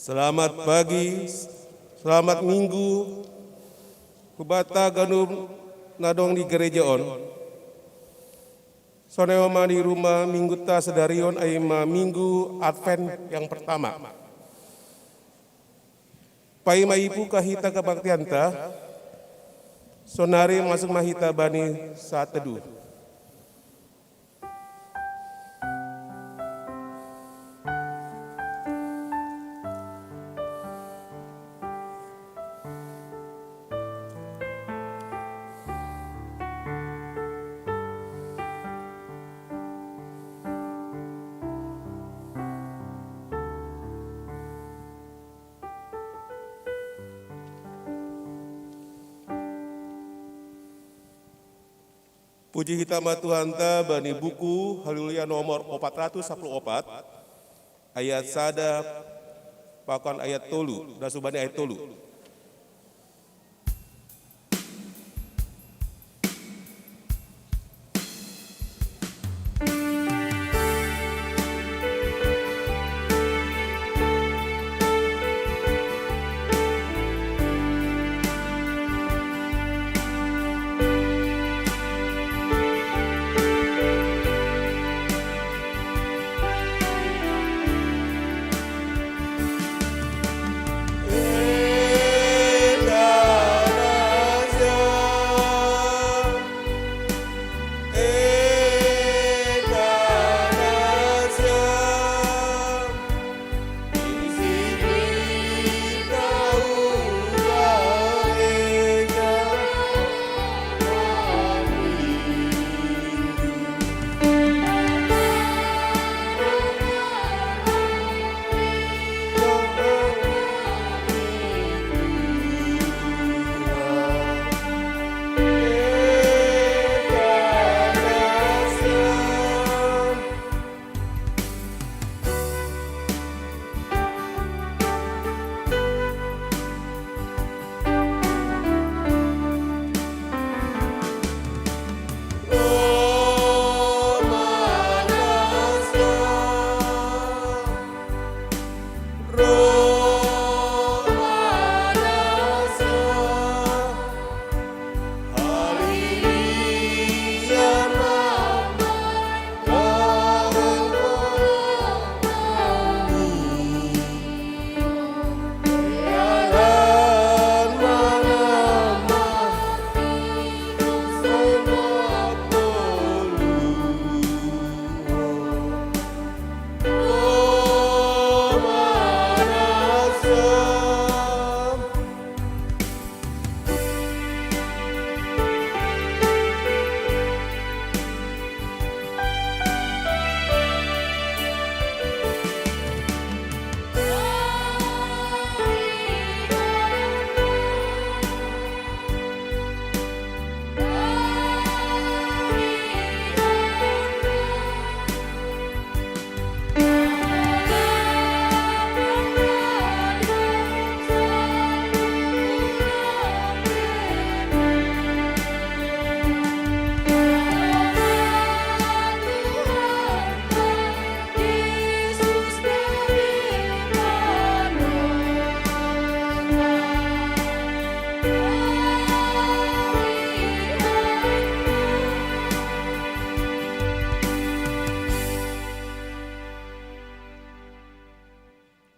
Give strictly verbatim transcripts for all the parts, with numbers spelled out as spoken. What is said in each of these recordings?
Selamat pagi, selamat minggu. Hubata ganup nadong di gereja on. Sonai ma di rumah minggu ta sedarion ai ma minggu Advent yang pertama. Paima ipuka hita kebaktianta, sonari masuk ma hita bani saat teduh. Puji hita ma Tuhanta bani buku Haleluya nomor opat ratus sapuluh opat, ayat sada pakon ayat tolu, dasubani ayat tolu.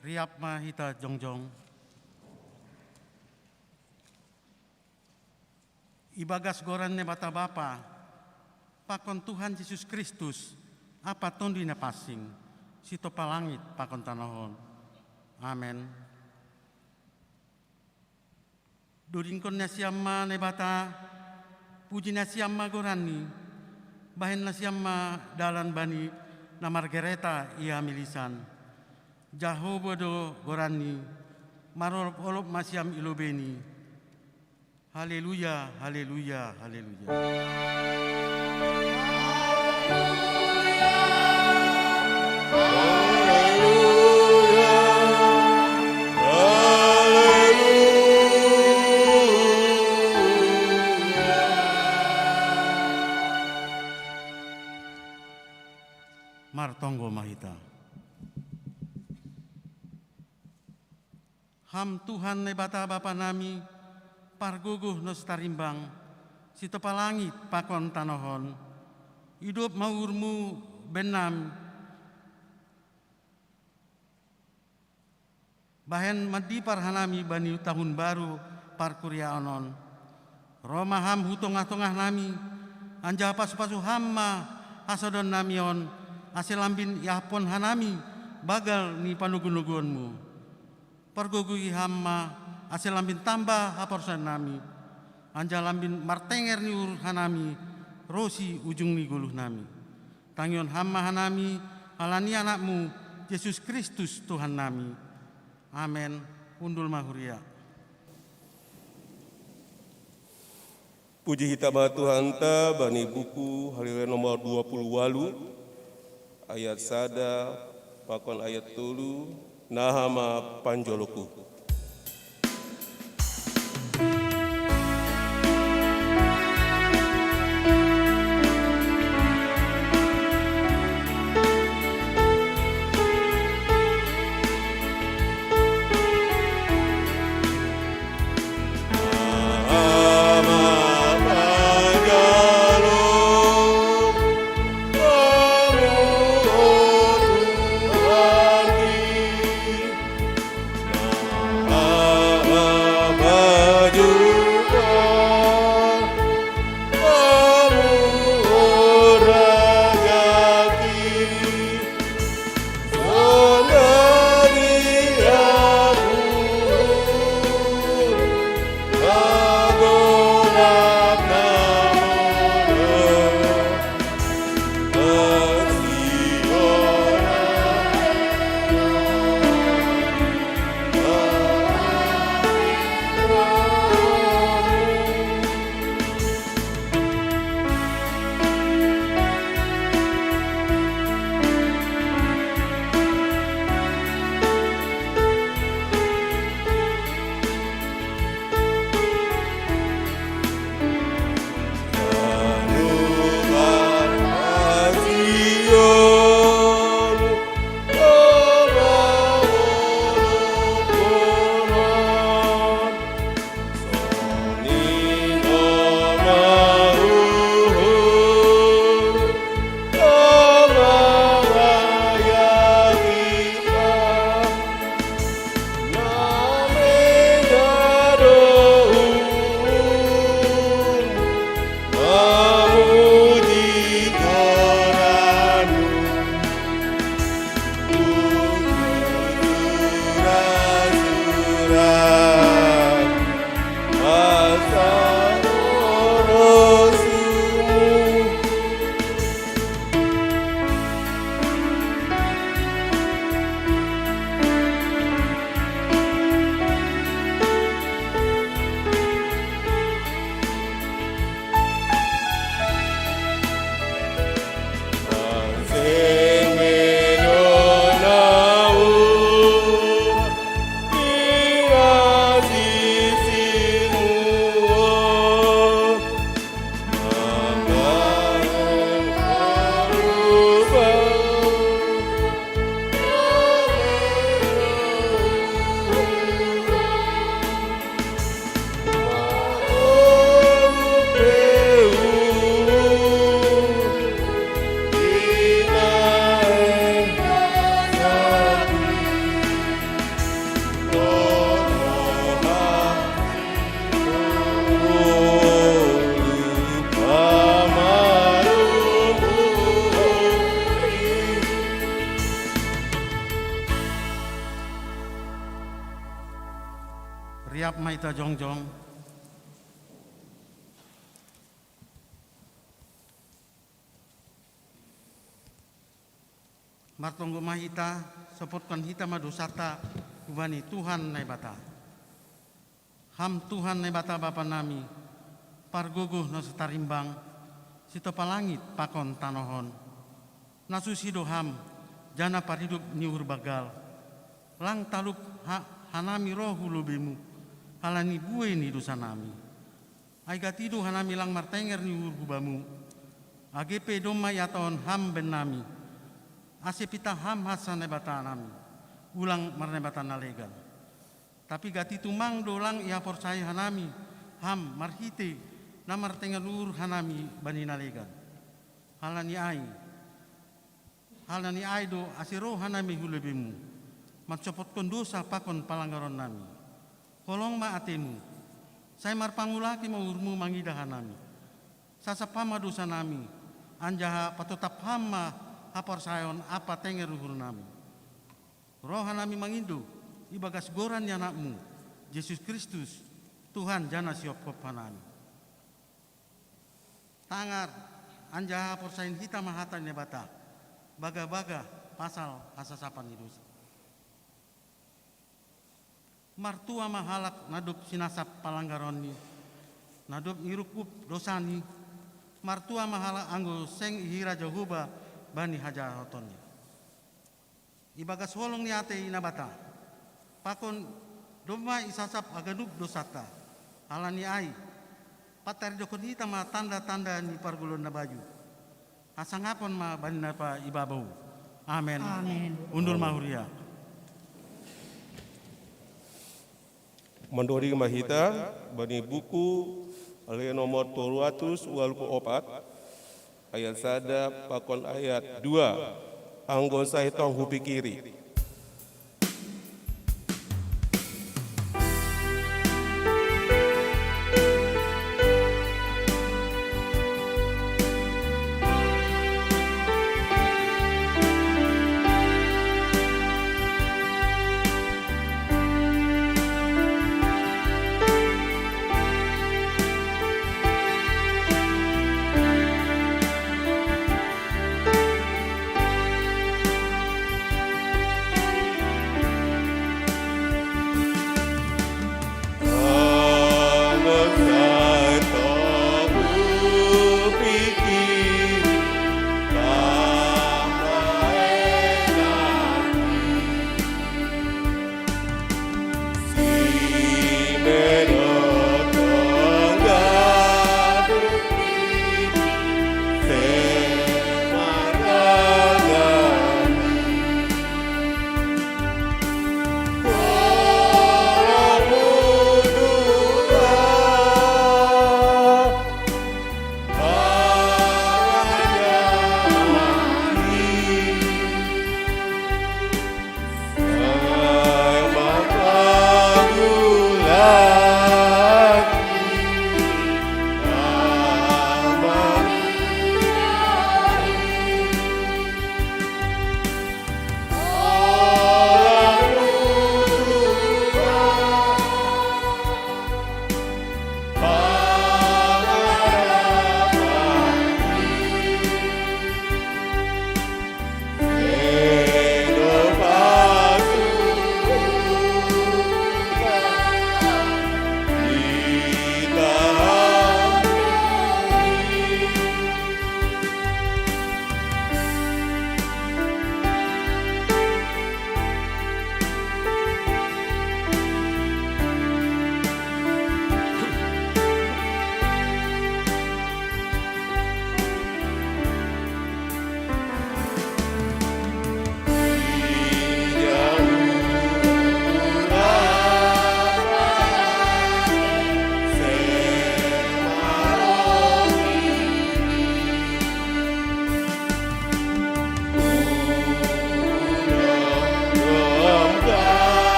Riap ma hita jongjong. Ibagas goran Naibata Bapa, pakon Tuhan Jesus Kristus, Ampa Tonduy Napansing, sitopa langit pakon tanoh on. Amen. Dodingkon nasiam ma Naibata, puji nasiam ma goranni, bahen nasiam ma dalan bani na margereta i hami lisan. Jahowa do goranni, marolop-olop ma siam i lobeiNi. Haleluya, haleluya, haleluya. Martonggo ma hita. Ham Tuhan Naibata Bapa nami, pargogoh na so tarimbang, sitopa langit pakon tanoh on, idop ma uhurMu bahen nami, bahen mandipar hanami bani tahun baru parkuriaon on. Ro ma Ham hu tongah-tongah nami, anjaha pasu-pasu Ham ma hasadaon nami on, ase lambin iaphon hanami banggal ni panogu-noguonMu. Pargogohi Ham ma, ase lambin tamba haporsayaon nami, anjaha lambin martenger ni uhur hanami ronsi ujung ni goluh nami. Tangihon Ham ma hanami, ala ni AnakMu, Jesus Kristus Tuhan nami. Amen. Hundul ma huria. Puji hita ma Tuhanta bani buku Haleluya nomor dua puluh walu, ayat sada pakon ayat tolu, naha ma panjoloku. Riap ma hita jongjong. Martonggo ma hita, sopotkon hita ma dosata hubani Tuhan Naibata. Ham Tuhan Naibata Bapa nami, pargogoh na so tarimbang, sitopa langit pakon tanoh on. Na susi do Ham, jana paridup ni uhur banggal. Lang talup ha, hanami roh hu lobei-Mu, halani buei ni dosa nami. Ai gati do hanami lang martenger ni uhur hu Bamu, age pe domma ihatahon Ham bennami, ase pitah Ham hansa Naibata nami, ulang marnaibata na legan. Tapi gati tumang do lang ihaporsahai hanami Ham marhitei na martenger uhur hanami bani na legan. Halani ai, halani ai do ase roh hanami hu lobei-Mu, mansopotkon dosa pakon palanggaron nami. Holong ma atei-Mu, sai marpangulaki ma uhur-Mu mangidah hanami. Sasap Ham ma dosa nami, anjaha patotap Ham ma haporsayaon ampa tenger uhur nami. Roh hanami mangindo ibagas goran ni Anak-Mu, Jesus Kristus, Tuhan jana sihophop hanami. Tangar, anjaha porsayaon hita ma hata ni Naibata, bagah-bagah pasal hasasapan ni dosa. Martua ma halak na dob sinasap palanggaronni, na dob nirungkub dosani, martua ma halak anggo seng ihira Jahowa bani hajahatonnya. Ibagas holong ni atei Naibata, pakon domma isasap haganup dosanta. Halani ai, pantaridokhon hita ma tanda-tanda ni pargoluhan na bayu. Hasangapon ma bani na paibabou. Amen. Amen. Undul ma huria. Mandoding ma hita bani buku ale nomor tolu ratus walu puluh opat, ayat sada pakon ayat dua, anggo sai tong hupikiri.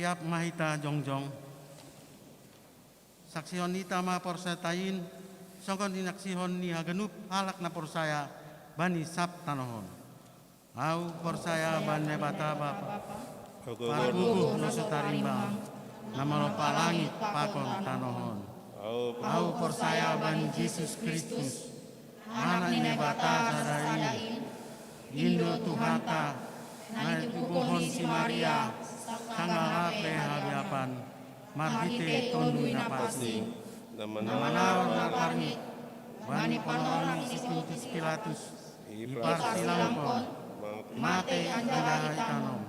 Siap ma hita jongjong. Saksihon hita ma porsayata in, songon hinaksihon ni haganup halak na porsaya bani sab tanoh on. Ahu porsaya bani Naibata Bapa, pargogoh dohot sarimbang, na manompar langit pakon tanoh on. Ahu porsaya bani Jesus Kristus, Anak ni Naibata sada in, in do Tuhanta, na itubuhon si Maria, sanga lape habiapan, marhite Tonduy Napansing, na manaon na parngit bani panorang ni si Pontius Pilatus, diparsilangkon, mate anjaha itanom,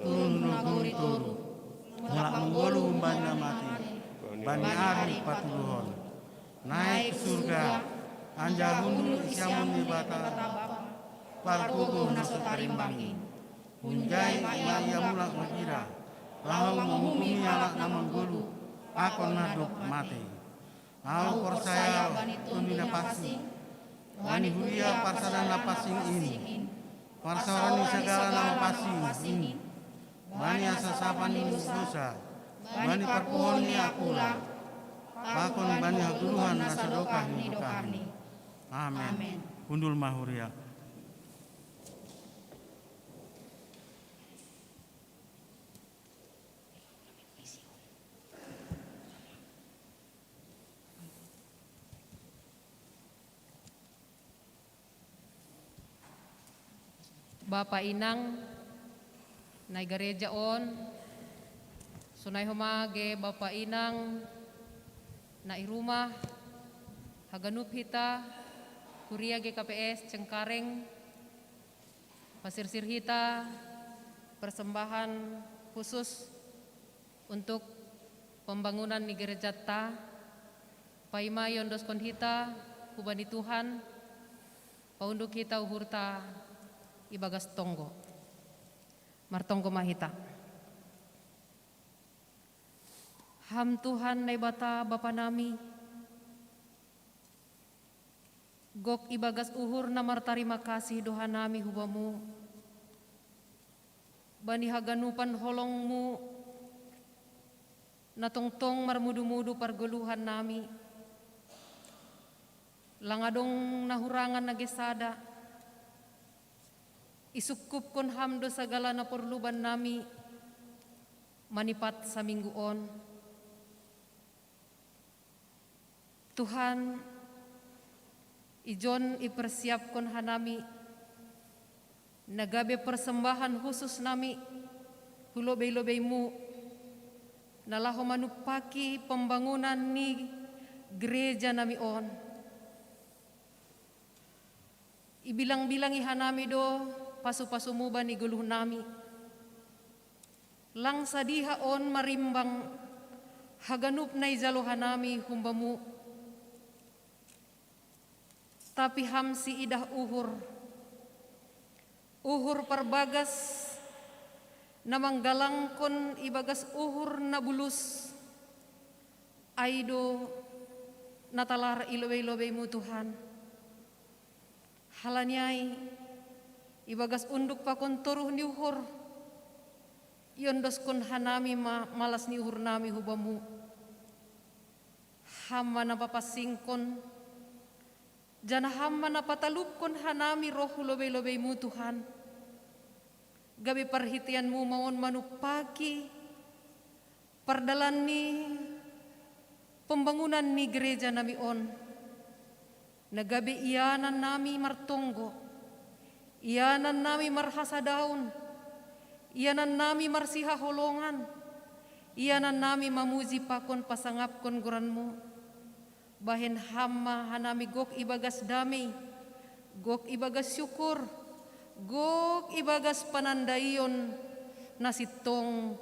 turun nogori toruh, mulak manggoluh humbani na mate bani ari patuluhon. Naek surga, anjaha hundul di siamun ni Naibata Bapa, pargogoh na so tarimbang i. Hunjai ma ia mulak magira, laho manguhumi halak na manggoluh pakon na dob mate. Ahu porsaya bani Tonduy Napansing, bani huria parsadan na pansing in, parsaoran ni sagala na mapansing in, bani hasasapan ni dosa, bani parpuhoon ni apula, pakon bani hagoluhan na sadokah ni dokahni. Amen. Hundul ma huria. Bapa inang na i gareja on, sonai homa ge bapa inang na i rumah, haganup hita huria G K P S Cengkareng, pasirsir hita persembahan khusus untuk pembangunan ni gerejanta, paima iondoskon hita hubani Tuhan, paunduk hita uhurta ibagas tonggo. Martonggo ma hita. Ham Tuhan Naibata Bapa nami, gok ibagas uhur na martarima kasih do hanami hu Bamu, bani haganupan holong-Mu, na tongtong marmudu-mudu pargoluhan nami, lang adong na hurangan na gesada, isungkupkon Ham do sagala na porlu bannami manipat saminggu on. Tuhan, ijon ipersiapkon hanami na gabe persembahan khusus nami hu lobei-lobei-Mu, na laho manumpaki pembangunan ni gereja nami on. Ibilang-bilangi hanami do pasu-pasu-Mu bani goluh nami. Lang sadiha on marimbang haganup na ijalo hanami humbamu, tapi ham siidah uhur, uhur parbagas na manggalangkon ibagas uhur na bulus, ai do na talar i lobei-lobeimu Tuhan. Halani ai, ibagas unduk pakon toruh ni uhur, iondoskon hanami ma malas ni uhurnami hu Bamu. Ham ma na papansingkon, janah Ham ma na patalupkon hanami roh hu lobei-lobeimu Tuhan. Gabe parhiteanmu ma on manumpaki pardalan ni pembangunan ni gereja nami on, na gabe ianan nami martonggo, ianan nami marhasadaon, ianan nami marsihaholongan, ianan nami mamuji pakon pasangapkon goranmu. Bahen Ham ma hanami gok ibagas damei, gok ibagas syukur, gok ibagas panandaion na sintong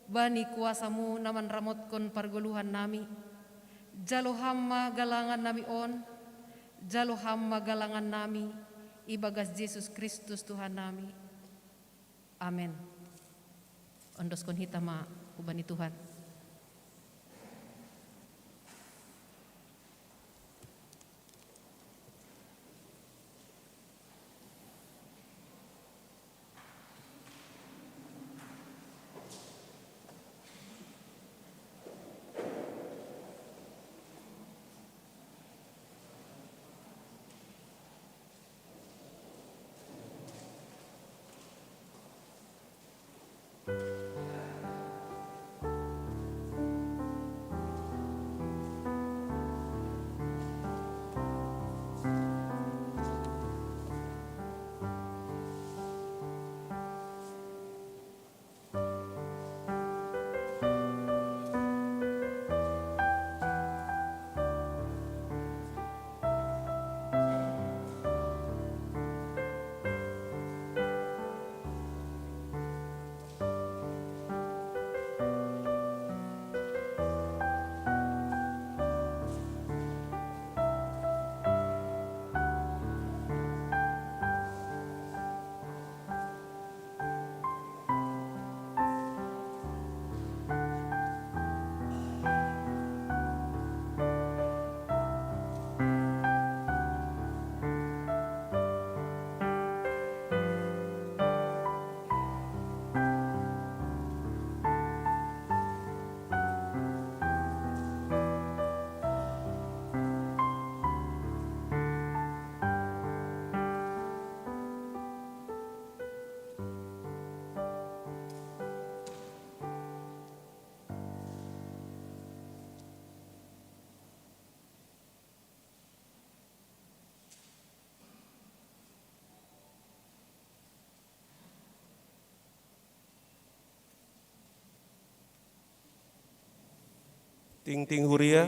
bani kuasamu na manramotkon pargoluhan nami. Jalo Ham ma galangan nami on, jalo Ham ma galangan nami ibagas Jesus Kristus Tuhan nami. Amen. Ondoskon hita ma hubani Tuhan. Ting-ting huria.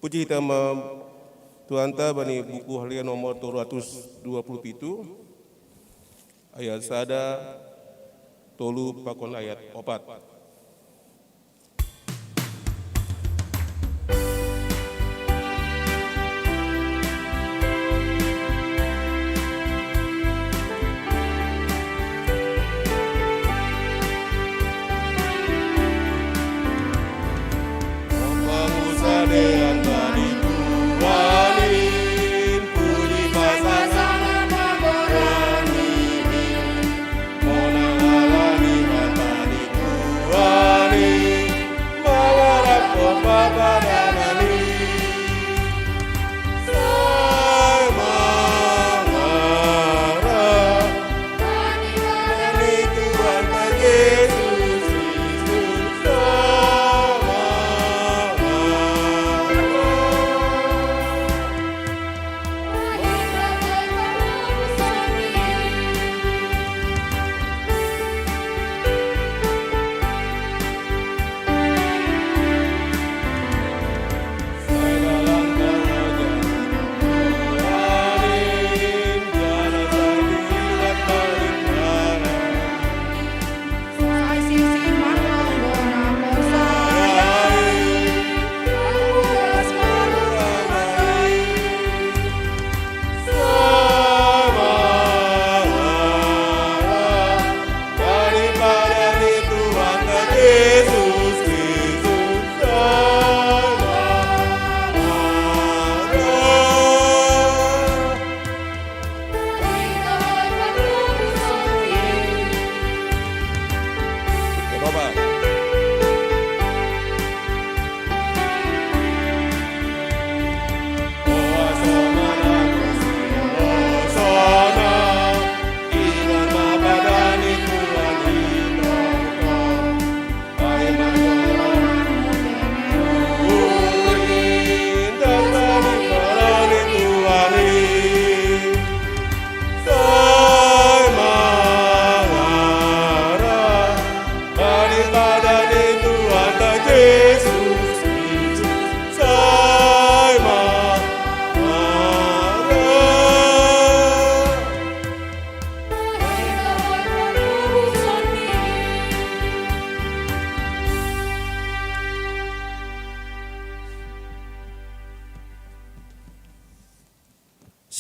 Puji tama Tuhanta bani buku Harlia nomor tolu ratus dua puluh pitu, ayat sada, tolu pakon ayat opat.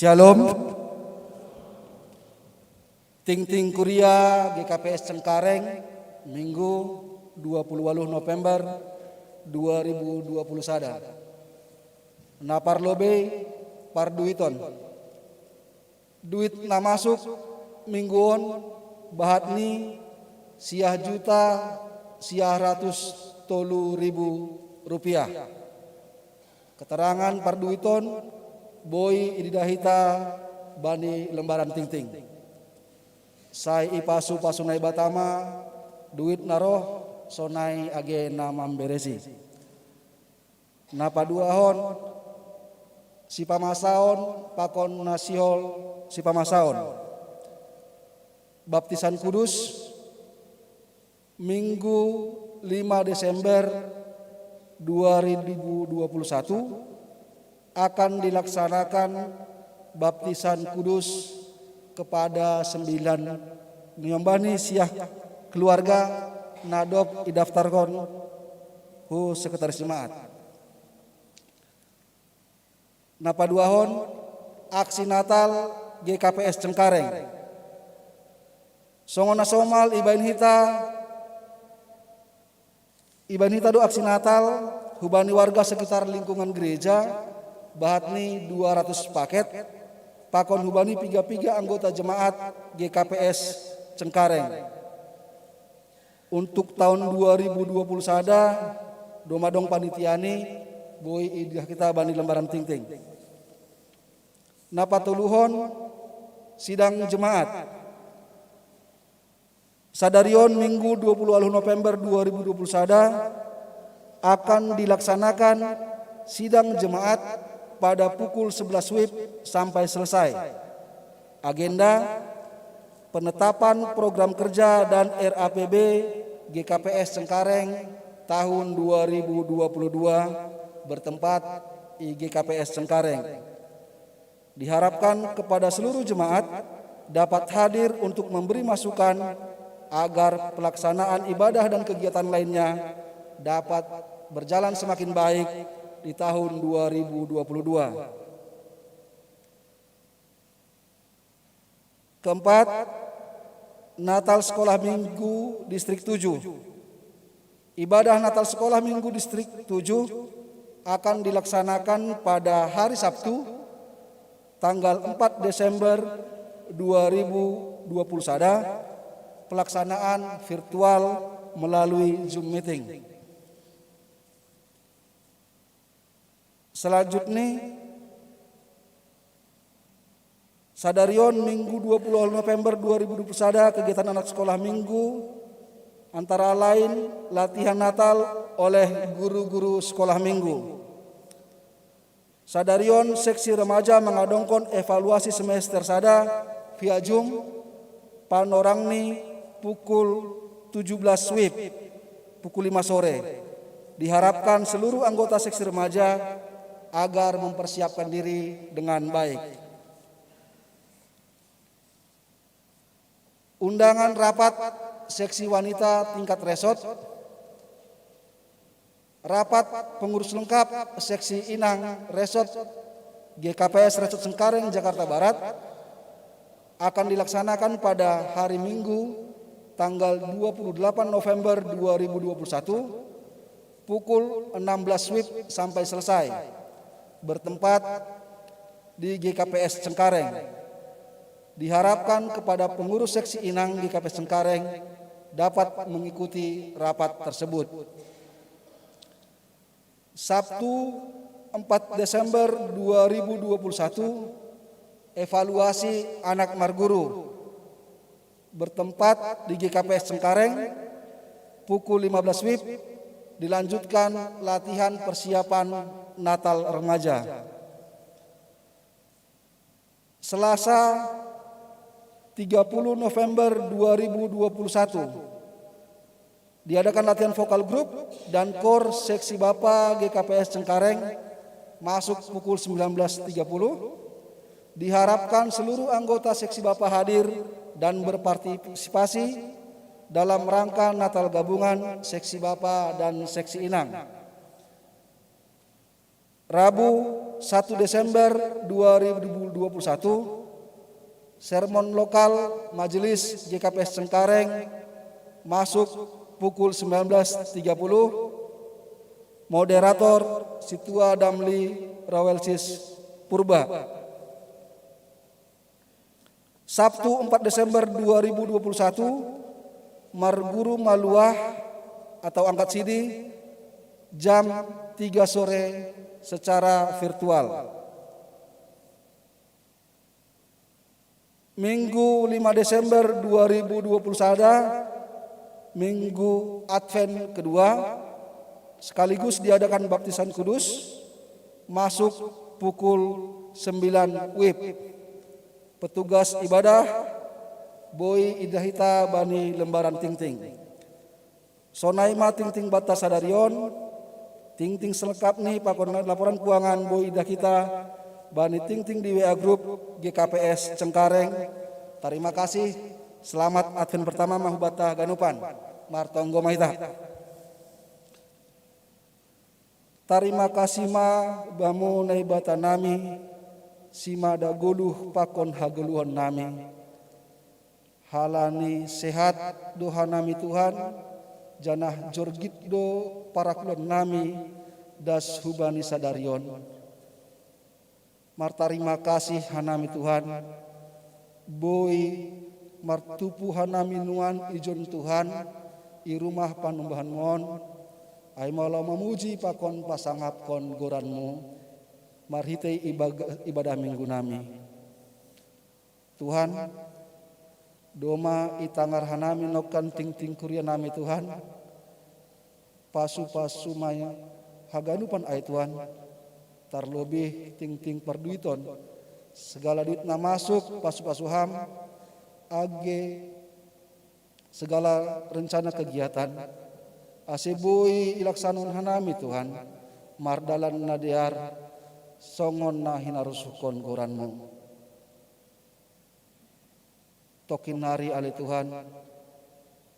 Shalom. Ting-ting kuria G K P S Cengkareng, Minggu dua puluh waluh November, dua ribu dua puluh sada. Na parlobei parduiton. Duit na masuk minggu on bahat ni siah juta siah ratus tolu ribu rupiah. Keterangan parduiton boi ididah hita bani lembaran tingting. Sai ipasu-pasu Naibata ma duit na roh sonai age na mamberesi. Na paduahon, sipamasaon pakon na sihol sipamasaon. Baptisan kudus, Minggu lima Desember dua ribu dua puluh satu akan dilaksanakan baptisan kudus kepada sembilan niomba ni siah keluarga na dob idaftarhon hu sekretaris jemaat. Na paduahon, aksi Natal G K P S Cengkareng. Songon na somal ibaen hita, ibaen hita do aksi Natal hubani warga sekitar lingkungan gereja, bahat ni dua ratus paket, pakon hubani piga-piga anggota jemaat G K P S Cengkareng. Untuk tahun dua ribu dua puluh sada, doma dong panitia ni boi ididah hita bani lembaran tingting. Na patoluhon, sidang jemaat. Sadarion Minggu dua puluh waluh November dua ribu dua puluh sada akan dilaksanakan sidang jemaat pada pukul sebelas wib sampai selesai. Agenda, penetapan program kerja dan R A P B G K P S Cengkareng tahun dua ribu dua puluh dua bertempat di G K P S Cengkareng. Diharapkan kepada seluruh jemaat dapat hadir untuk memberi masukan agar pelaksanaan ibadah dan kegiatan lainnya dapat berjalan semakin baik di tahun dua ribu dua puluh dua. Keempat, Natal Sekolah Minggu Distrik tujuh. Ibadah Natal Sekolah Minggu Distrik tujuh akan dilaksanakan pada hari Sabtu, tanggal empat Desember dua ribu dua puluh sada, pelaksanaan virtual melalui Zoom meeting. Selanjutnya, sadarion Minggu dua puluh November dua ribu dua puluh sada, kegiatan anak sekolah minggu antara lain latihan Natal oleh guru-guru sekolah minggu. Sadarion seksi remaja mangadongkon evaluasi semester sada via Zoom, panorang ni pukul tujuh belas wib, pukul lima sore. Diharapkan seluruh anggota seksi remaja agar mempersiapkan diri dengan baik. Undangan rapat seksi wanita tingkat resort, rapat pengurus lengkap seksi inang resort G K P S Resort Cengkareng, Jakarta Barat, akan dilaksanakan pada hari Minggu, tanggal dua puluh delapan November dua ribu dua puluh satu, pukul enam belas wib sampai selesai, bertempat di G K P S Cengkareng. Diharapkan kepada pengurus seksi inang G K P S Cengkareng dapat mengikuti rapat tersebut. Sabtu, empat Desember dua ribu dua puluh satu, evaluasi anak marguru, bertempat di G K P S Cengkareng, pukul lima belas wib, dilanjutkan latihan persiapan Natal remaja. Selasa, tiga puluh November dua ribu dua puluh satu, diadakan latihan vokal grup dan kor seksi Bapa G K P S Cengkareng, masuk pukul sembilan belas tiga puluh. Diharapkan seluruh anggota seksi Bapa hadir dan berpartisipasi dalam rangka Natal gabungan seksi Bapa dan seksi Inang. Rabu, satu Desember dua ribu dua puluh satu, sermon lokal Majelis G K P S Cengkareng masuk pukul sembilan belas tiga puluh. Moderator, Situa Damli Rawelsis Purba. Sabtu empat Desember dua ribu dua puluh satu, Marguru Maluah atau angkat sidi jam tiga sore secara virtual. Minggu lima Desember dua ribu dua puluh satu, Minggu Advent kedua, sekaligus diadakan baptisan kudus, masuk pukul sembilan wib. Petugas ibadah, boi idahita bani lembaran tingting. Sonai ma tingting banta sadarion, tingting selengkapni pakon laporan keuangan boi idahita bani tingting di W A grup G K P S Cengkareng. Tarima kasih, selamat Advent pertama ma hubanta haganupan. Martonggo ma hita. Tarima kasih ma Bamu Naibata nami, simada goluh pakon hagoluhon nami. Halani sehat do hanami Tuhan, janah jorgit do parakulon nami das hubani sadarion. Martarima kasih hanami Tuhan, boi martupu hanami nuan ijon Tuhan i rumah panumbahanmon, ai ma laho mamuji pakon pasangapkon goranmu marhitei ibadah minggu nami. Tuhan, domma itangar hanami nongkan tingting kuria nami Tuhan, pasu-pasu ma haganupan ai Tuhan, tarlobih tingting parduiton, segala duit na masuk pasu-pasu Ham, age segala rencana kegiatan, ase boi ilaksanahon hanami Tuhan, mardalan na dear songon na hinarosuhkon goranmu. Tongkin nari ale Tuhan,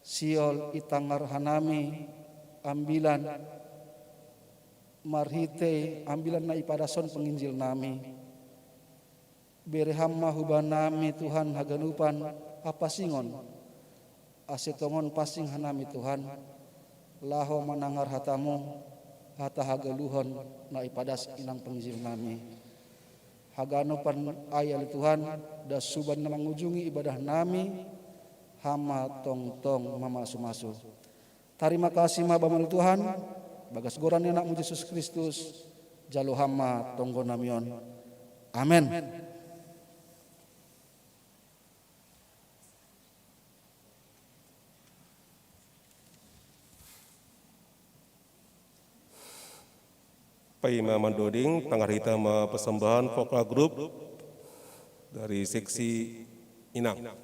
sihol itangar hanami ambilan marhitei ambilan na ipadaskon penginjil nami. Bere Ham ma hubanami Tuhan haganupan hapasingon, ase tongon pansing hanami Tuhan, laho manangar hatamu, hata hagoluhon na ipadas inang penginjil nami. Haganupan ai ale Tuhan, das suban na mangujungi ibadah nami, Ham ma tongtong mamasu-masu. Tarima kasih ma Bamu Tuhan, bagas goran ni Anakmu Jesus Kristus, jalo Ham ma tonggo nami on. Amen. Paima mandoding, tangar hita ma persembahan vokal grup dari seksi Inang.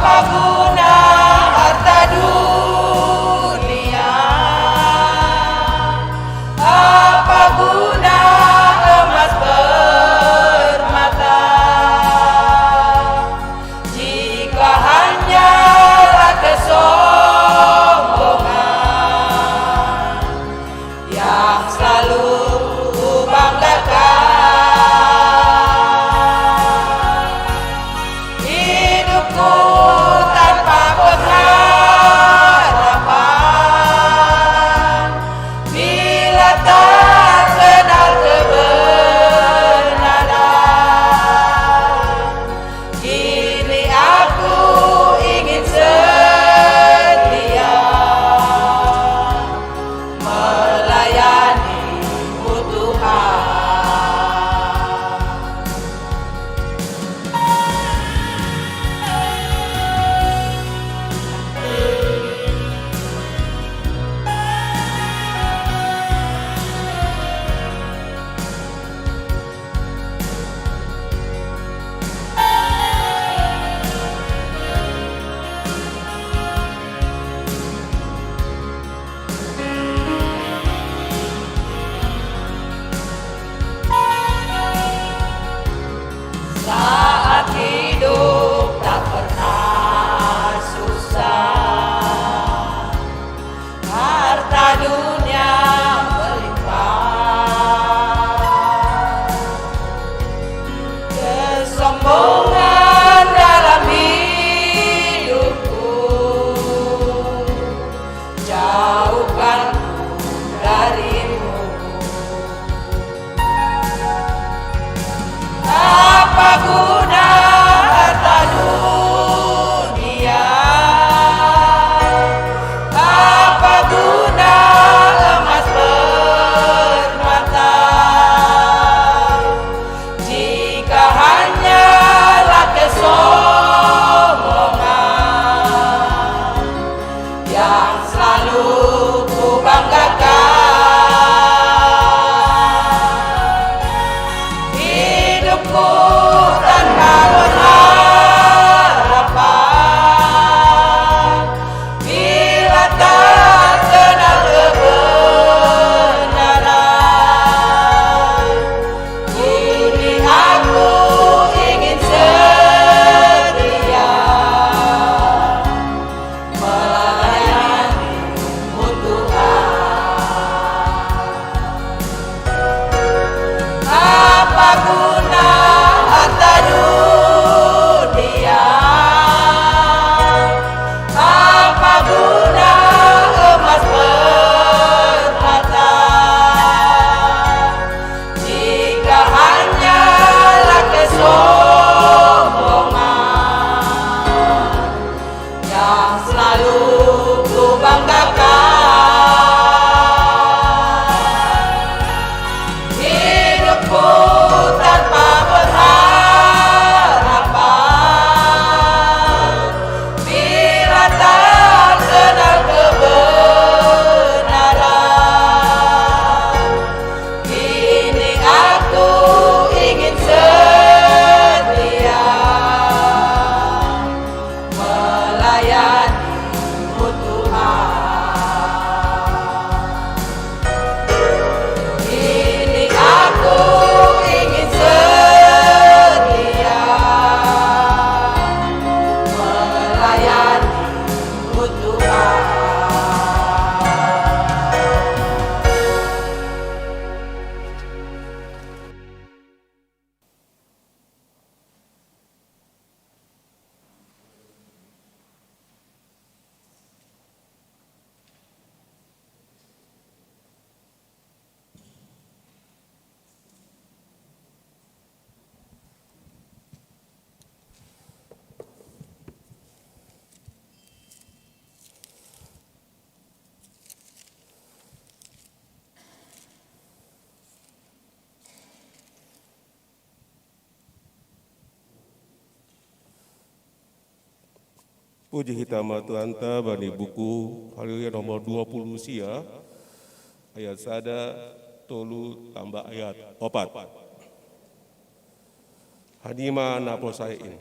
Apa guna harta dunia? Apa guna emas permata, jika hanyalah kesombongan yang selalu kubanggakan? Hidupku tanpa pengharapan, bila tak kenal kebenaran, kini aku ingin setia melayanimu, Tuhan. Saat hidup tak pernah susah, harta dunia melimpah, kesombongan dalam hidupku jauhkan darimu. Apa guna harta dunia? Apa guna emas permata, jika hanyalah kesombongan yang selalu kubanggakan? Hidupku tanpa pengharapan, bila tak kenal kebenaran, kini aku ingin setia melayanimu, Tuhan. Apa guna harta dunia? Apa guna emas permata, jika hanyalah kesombongan yang selalu kubanggakan? Hidupku tanpa pengharapan, bila tak kenal kebenaran, kini aku ingin setia melayanimu, Tuhan. Kini aku ingin setia melayanimu, Tuhan. Puji hitama Tuhanta bani buku Haleluya nomor dua puluh sia, ayat sada, tolu, tamba ayat opat. Hanima naposai ini.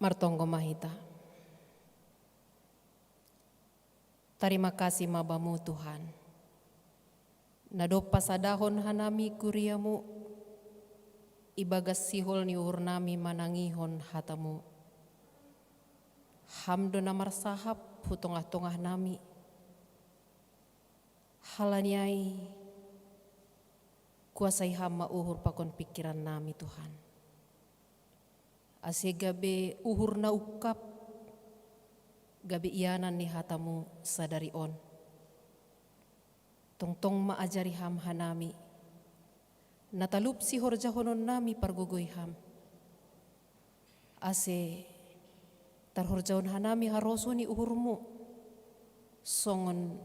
Martonggo ma hita. Tarima kasi ma bamu Tuhan. Na dob pasadahon hanami kuriamu, ibagas sihol ni uhurnami manangihon hatamu. Ham do na marsahap hu tongah-tongah nami. Halani ai, kuasai ham ma uhur pakon pingkiran nami Tuhan. Ase gabe uhur na ungkap, gabe ianan ni hatamu sadari on. Tongtong ma ajari ham hanami, na talup sihorjahonon nami pargogoi ham. Ase tarhorjahon hanami harosuh ni uhurmu, songon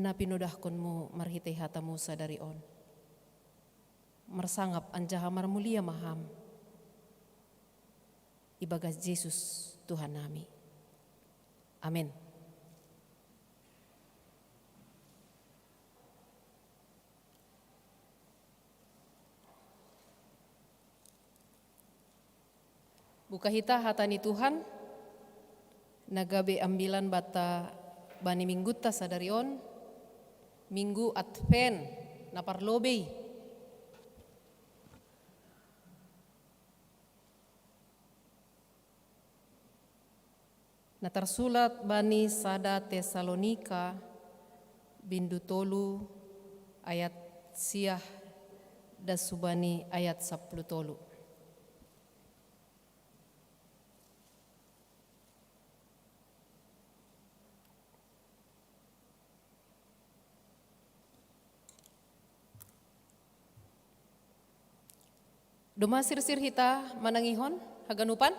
na pinodahkonmu marhitei hatamu sadari on. Marsangap anjaha marmulia ma ham. Ibagas Jesus Tuhan nami. Amen. Buka hita hata ni Tuhan, na gabe ambilan banta bani minggunta sadari on, Minggu Advent na parlobei. Na tarsurat bani sada Tesalonika, bindu tolu, ayat siah das hubani ayat sapuluh tolu. Doma sirsir hita manangihon haganupan.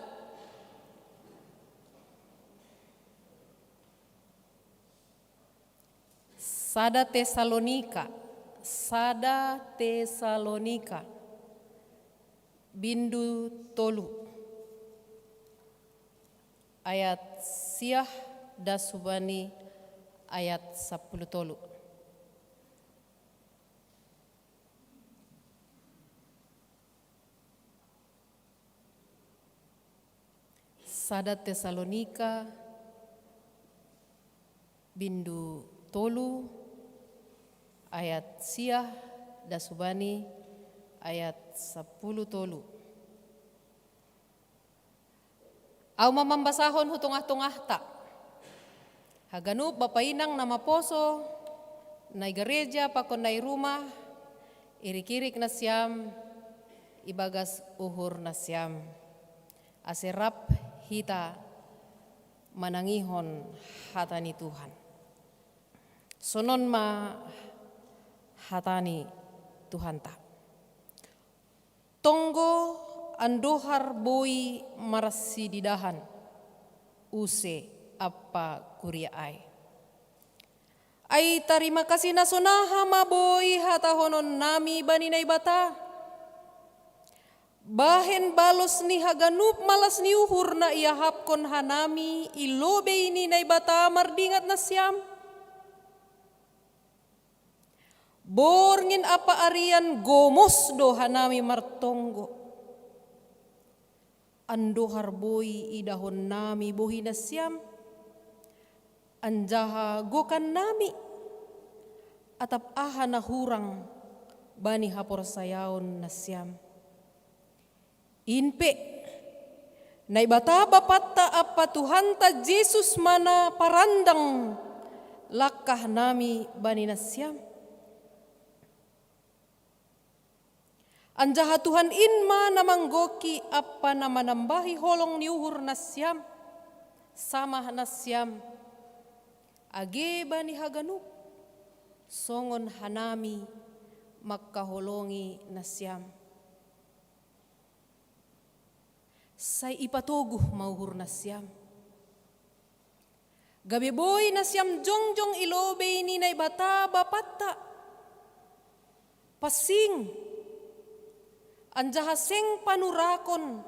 Sada Tesalonika, sada Tesalonika, bindu tolu, ayat siah das hubani ayat sapuluh tolu. Sada Tesalonika, bindu tolu, ayat siah das hubani ayat sapuluh tolu. Au ma mambasahon hu tongah-tongahta. Haganup bapa inang na maposo, na i gareja pakon na i rumah, irik-irik nasiam, ibagas uhur nasiam. Ase rap hita manangihon hata ni Tuhan. Sonon ma hata ni Tuhanta. Tonggo andohar boi marsididahan use ampa kuria ai. Ai tarima kasih na sonaha ma boi hatahonon nami bani Naibata. Bahen balos ni haganup malas ni uhur na iahapkon hanami i lobei ni Naibata mardingat nasiam. Borngin ampa arian gomos do hanami martonggo. Andohar boi idahon nami bohi nasiam, anjaha gokan nami, atap aha na hurang bani haporsayaon nasiam. In pe, Naibata Bapanta ampa Tuhanta Jesus ma na parandang langkah nami bani nasiam. Anjaha Tuhan in ma na manggoki ampa na manambahi holong ni uhur nasiam, samah nasiam, age bani haganup, songon hanami mangkaholongi nasiam. Sai ipatoguh ma uhur nasiam. Gabe boi nasiam jongjong i lobei ni Naibata Bapanta. Pansing. Anjaha seng panurakon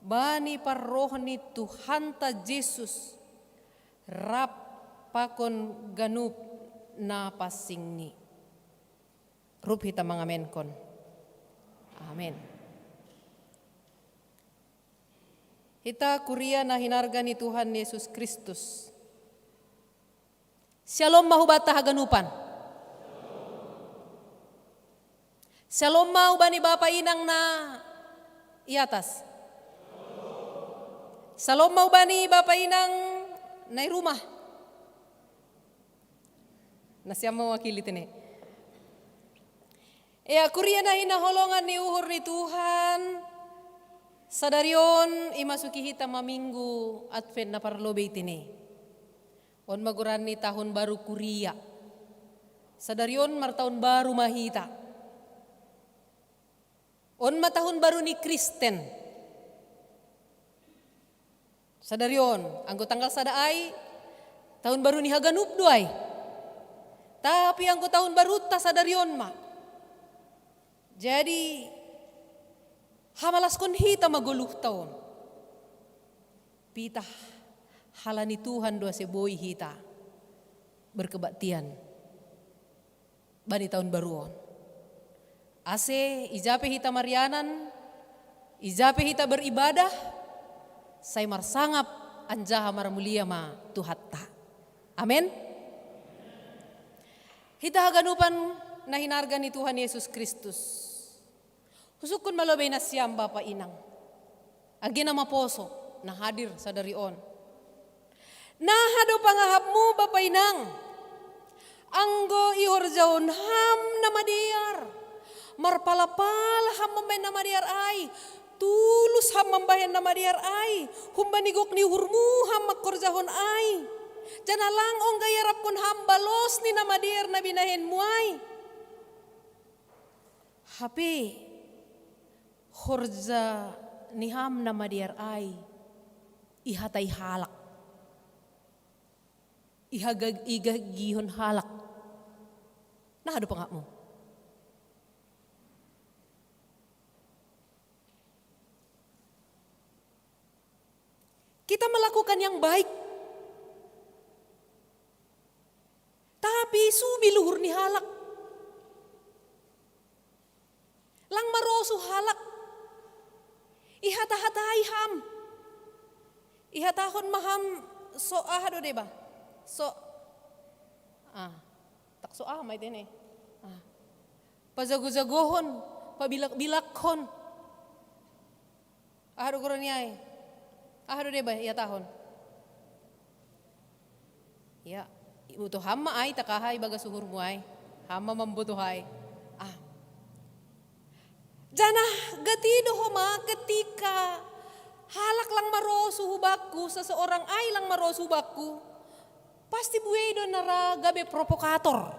bani parroh ni Tuhanta Jesus rap pakon ganup na pansingni. Rup hita mangamenkon. Amen. Hita kuria na hinarga ni Tuhan Yesus Kristus. Shalom ma hubata haganupan. Shalom ma hubani bapa inang na i atas. Shalom ma hubani bapa inang na i rumah. Na siam mewakili tene. Ea kuria na hinaholongan ni uhur ni Tuhan. Sadari on imasuki hita ma minggu Advent na parlobei tene. On ma goran ni tahun baru kuria. Sadari on martahun baru ma hita. On ma tahun baru ni Kristen. Sadari on, anggo tanggal sada ai, tahun baru ni haganup do ai. Tapi anggo tahun baru ta sadari on ma. Jadi, hamalaskon hita ma goluh tahun. Pitah halani Tuhan do ase boi hita berkebaktian bani tahun baru on. Ase ijape hita marianan, ijape hita beribadah, sai marsangap anjaha marmulia ma Tuhanta. Amen. Hita haganupan na hinarga ni Tuhan Yesus Kristus. Husungkun malobei nasiam bapa inang. Age na maposo, na hadir sadari on. Naha do pangahapmu bapa inang. Anggo ihorjahon ham na madear. Marpalapala ham mambahen na madear ai. Tulus ham mambahen na madear ai. Humbani gok ni uhurmu ham mangkorjahon ai. Janah lang ongga iarapkon ham balos ni na madear na binahenmu ai. Hape horja ni ham na madear ai ihatai halak. Ihaga-, igagihon halak. Naha do pangahapmu. Kita melakukan yang baik. Tapi subil uhur ni halak. Lang marosuh halak. Ihata-hatai ham. Ihatahon ma ham so aha do deba. So, ah, tak so aha ma ite ne. Ah. Pajago-jagohon, pabilak-bilakhon. Aha do goran ni ai? Aha do deba ihatahon? Ya, iboto ham ma ai, tak aha ibagas uhurmu ai. Ham ma mamboto ai. Ah. Janah gati do homa ketika halak lang marosuh hubakku, seseorang ai lang marosuh hubakku, pasti buei do na ra gabe provokator.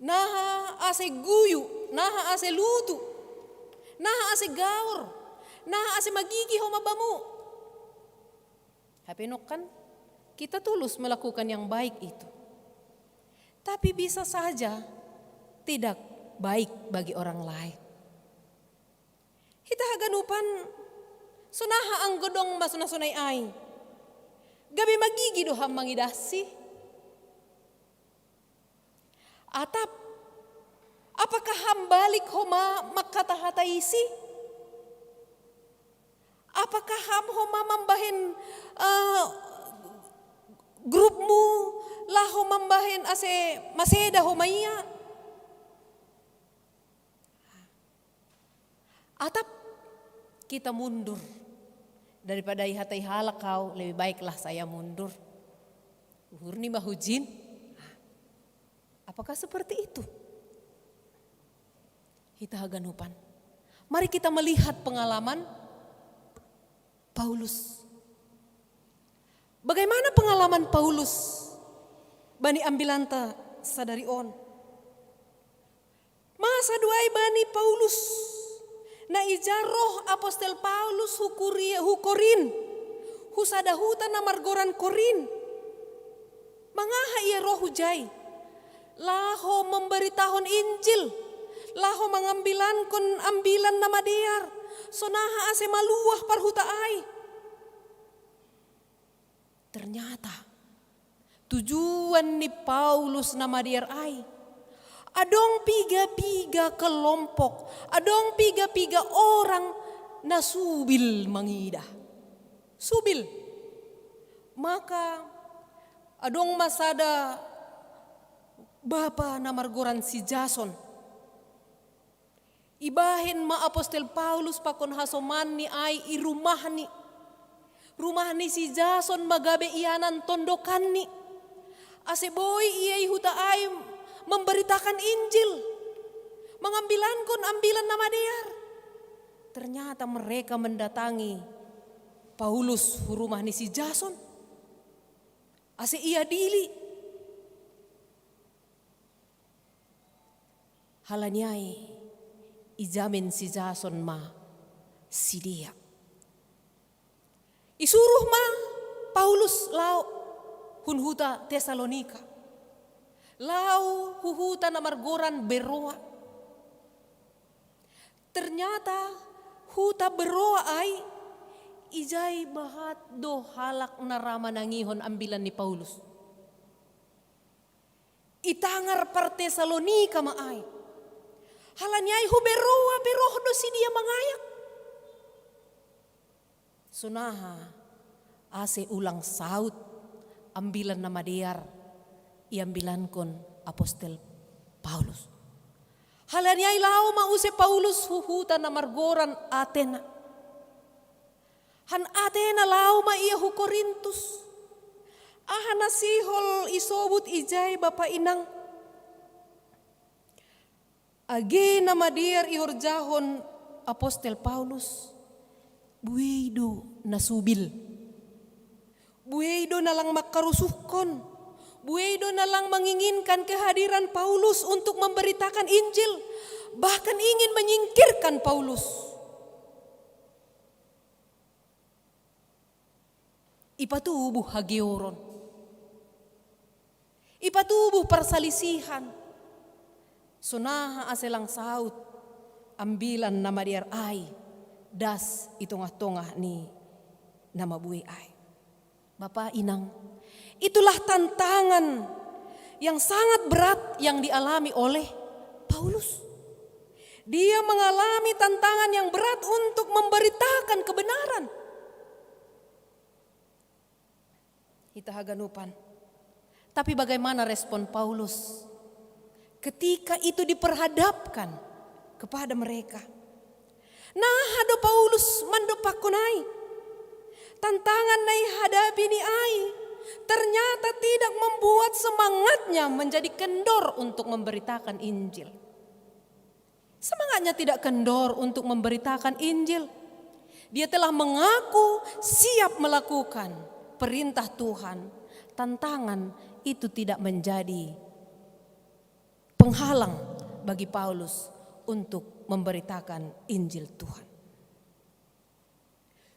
Naha ase guyu, naha ase lutu, naha ase gaor, naha ase magigi homa bamu. Hape nongkan kita tulus melakukan yang baik itu. Tapi bisa saja tidak baik bagi orang lain. Hita haganupan sonaha anggo dong ma sonai-sonai ai. Gabe magigi do ham mangidahsi. Atap, apakah ham balik homa mangkata-hataisi? Apakah ham homa mambahen, eh, grupmu laho mambahen ase maseda homa ia? Atap kita mundur. Daripada ihatai halak kau, lebih baiklah saya mundur. Uhur ni ma hujin. Apakah seperti itu? Hita haganupan. Mari kita melihat pengalaman Paulus. Bagaimana pengalaman Paulus bani ambilanta sadari on? Masa do ai bani Paulus, na ija roh apostel Paulus hu Kuria, hu Korin, hu sada huta na margoran Korin. Mangaha ia roh hujai? Laho mambaritahon Injil, laho mangambilankon ambilan na madear, sonaha ase maluah parhuta ai. Ternyata tujuan ni Paulus na madear ai, adong piga-piga kelompok, adong piga-piga orang na subil mangidah. Subil. Maka adong ma sada bapa na margoran si Jason. Ibahen ma apostel Paulus pakon hasomanni ai i rumahni. Rumah ni si Jason ma gabe ianan tondokanni. Ase boi ia i huta ai memberitakan Injil, mangambilankon Ambilan Namadear. Ternyata mereka mendatangi Paulus hu rumah ni si Jason. Ase ia dili. Halani ai ijamin si Jason ma sidea. Isuruh ma Paulus lao hun huta Tesalonika. Lao hu huta na margoran Beroa. Ternyata huta Beroa ai ijai bahat do halak na ra manangihon ambilan ni Paulus. I tangar par-Tesalonika ma ai. Halani ai hu Beroa pe roh do sidea mangayak. Sonaha ase ulang saut Ambilan Namadear iambilankon apostel Paulus. Halani ai lao ma use Paulus hu huta na margoran Atena. Han Atena lao ma ia hu Korintus. Aha na sihol isobut ijai bapa inang? Age na madear ihorjahon apostel Paulus, buei do na subil. Buei do na lang mangkarusuhkon. Buei do na lang menginginkan kehadiran Paulus untuk memberitakan Injil, bahkan ingin menyingkirkan Paulus. Ipatubuh hageoron. Ipatubuh parsalisihan. Sonaha ase lang saut Ambilan Namadear ai das i tongah-tongah ni na mabuei ai. Bapa inang, itulah tantangan yang sangat berat yang dialami oleh Paulus. Dia mengalami tantangan yang berat untuk memberitakan kebenaran. Hita haganupan. Tapi bagaimana respon Paulus ketika itu diperhadapkan kepada mereka? Naha do Paulus mandopakkon ai? Tantangan na ihadapi ni ai ternyata tidak membuat semangatnya menjadi kendor untuk memberitakan Injil. Semangatnya tidak kendor untuk memberitakan Injil. Dia telah mengaku siap melakukan perintah Tuhan. Tantangan itu tidak menjadi penghalang bagi Paulus untuk memberitakan Injil Tuhan.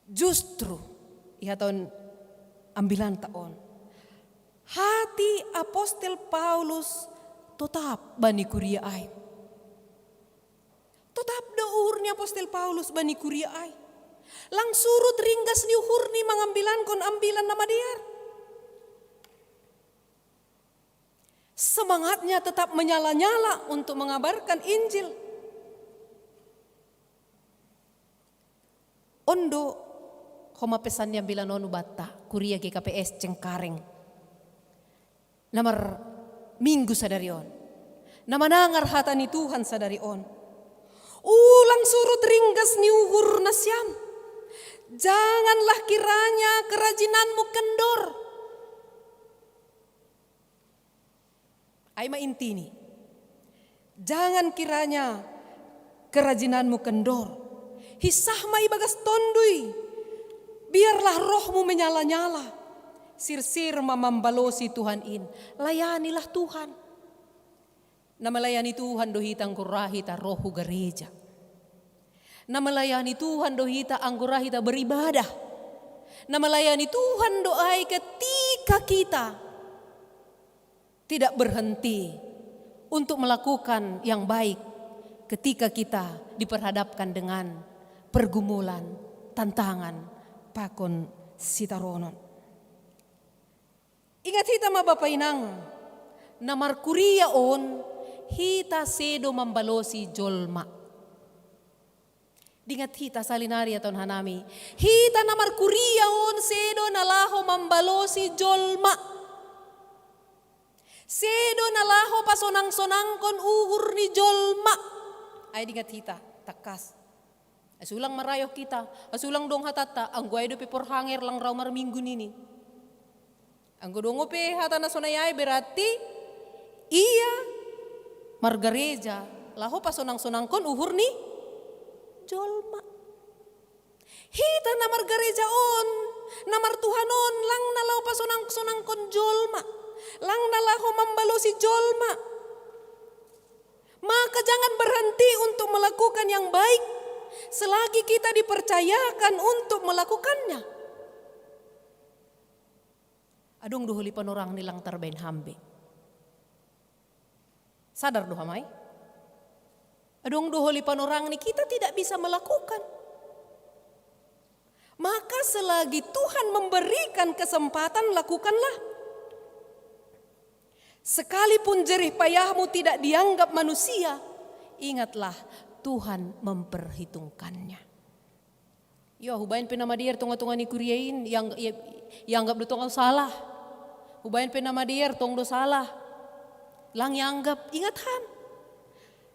Justru, ihatahon ambilanta on, hati apostel Paulus totap bani kuria ai. Totap do uhur ni apostel Paulus bani kuria ai. Lang surut ringgas ni uhurni mangambilankon Ambilan Namadear. Semangatnya tetap menyala-nyala untuk mengabarkan Injil. On do homa pesan ni ambilan on hubanta, kuria G K P S Cengkareng. Na marminggu sadari on. Na manangar hata ni Tuhan sadari on. Ulang surut ringgas ni uhur nasiam. Janganlah kiranya kerajinanmu kendor. Ai ma intini. Jangan kiranya kerajinanmu kendor. Hisah ma i bagas tondui. Biarlah rohmu menyala-nyala. Sirsir ma mambalosi Tuhan in. Layanilah Tuhan. Na melayani Tuhan do hita anggo ra hita roh hu gareja. Na melayani Tuhan do hita anggo ra hita beribadah. Na melayani Tuhan do ai ketika kita tidak berhenti untuk melakukan yang baik ketika kita diperhadapkan dengan pergumulan, tantangan, pakon sitaronon. Ingat hita ma bapa inang, na markuria on hita sedo mambalosi jolma. Dingat hita salinari aton hanami. Hita na markuria on sedo na laho mambalosi jolma. Sedo na laho pasonang-sonangkon uhur ni jolma. Ai dingat hita, takkas. Asa ulang marayo hita, asa ulang dong hatanta, anggo ai dope porhanger lang rau marminggu nini. Anggo dong pe hata na sonai ai berarti ia margareja laho pasonang-sonangkon uhur ni jolma. Hita na margareja on, na martuhan on, lang na laho pasonang-sonangkon jolma, lang na laho mambalosi jolma. Maka jangan berhenti untuk melakukan yang baik selagi kita dipercayakan untuk melakukannya. Adong do holi panorang ni lang tarbaen hambe. Sadar do hamai? Adong do holi panorang ni kita tidak bisa melakukan. Maka selagi Tuhan memberikan kesempatan, lakukanlah. Sekalipun jerih payahmu tidak dianggap manusia, ingatlah Tuhan memperhitungkannya. Yo, hubaen pe na madear tonga-tonga ni kuria in, iang-, ia-, ianggap do tonga salah. Hubaen pe na madear tong do salah. Lang ianggap, ingat han.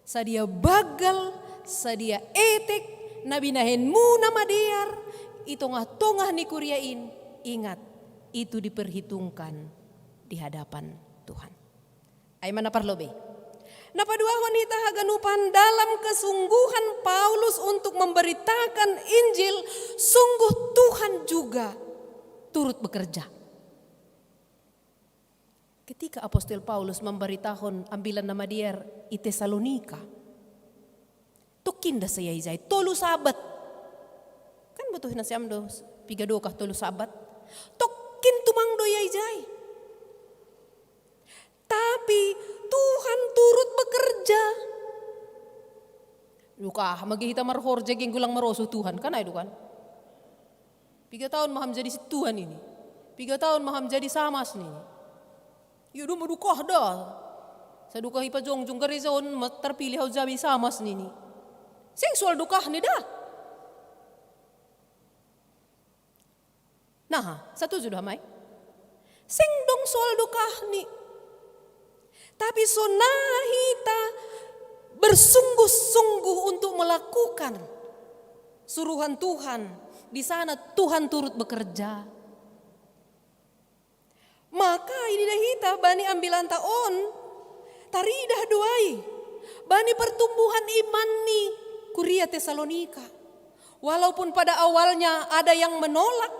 Sadia banggal, sadia etek, na binahenmu na madear, i tongah-tongah ni kuria in, ingat, itu diperhitungkan di hadapan Tuhan. Ai ma na parlobei. Na paduahon hita haganupan dalam kesungguhan Paulus untuk memberitakan Injil, sungguh Tuhan juga turut bekerja. Ketika apostel Paulus mambaritahon Ambilan Na Madear i Tesalonika, tokkin da sai ijai, tolu Sabat. Kan botoh nasiam do, piga dokah tolu Sabat. Tokkin tumang do ia ijai. Tapi Tuhan turut bekerja. Dukah ma ge hita marhorja ge nggo lang marosuh Tuhan, kan ai do kan? Piga taon ma ham jadi sintua nini. Piga taon ma ham jadi samas nini. Ia do ma dukah da. Sadukah ipajongjong gareja on ma tarpilih au jadi samas nini. Seng soal dukahni da. Nah, satuju do hamai? Seng dong soal dukahni. Tapi sonari hita bersungguh-sungguh untuk melakukan suruhan Tuhan, di sana Tuhan turut bekerja. Maka ididah hita bani ambilanta on, taridah do ai bani pertumbuhan iman ni kuria Tesalonika. Walaupun pada awalnya ada yang menolak,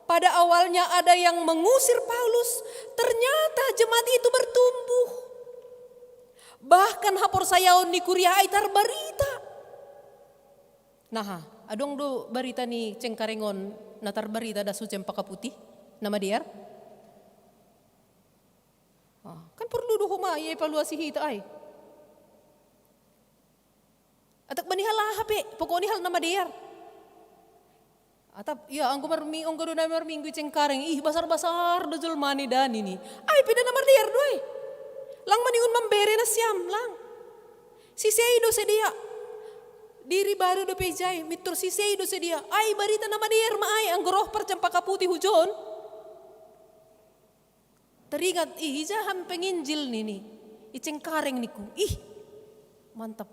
pada awalnya ada yang mengusir Paulus, ternyata jemaat itu bertumbuh. Bahkan haporsayaon ni kuria ai tarbarita. Naha, adong do barita ni Cengkareng on na tarbarita das hu Cempaka Putih, Na Madear? Ah, kan porlu do homa ia evaluasi hita ai. Atap bani hal aha pe, pokokni hal Na Madear. Atap, ia anggo marmi-, anggo do na marminggu i Cengkareng, ih, basar-basar do jolma ni da nini. Ai pe da Na Madear do ai. Lang maningon mambere nasiam, lang. Sisei do sadia. Diri baru dope ijai, mintor sisei do sadia. Ai barita Na Madear ma ai, anggo roh par Cempaka Putih hujon. Teringat, ih, ija ham penginjil nini. I Cengkareng ningku. Ih, mantap.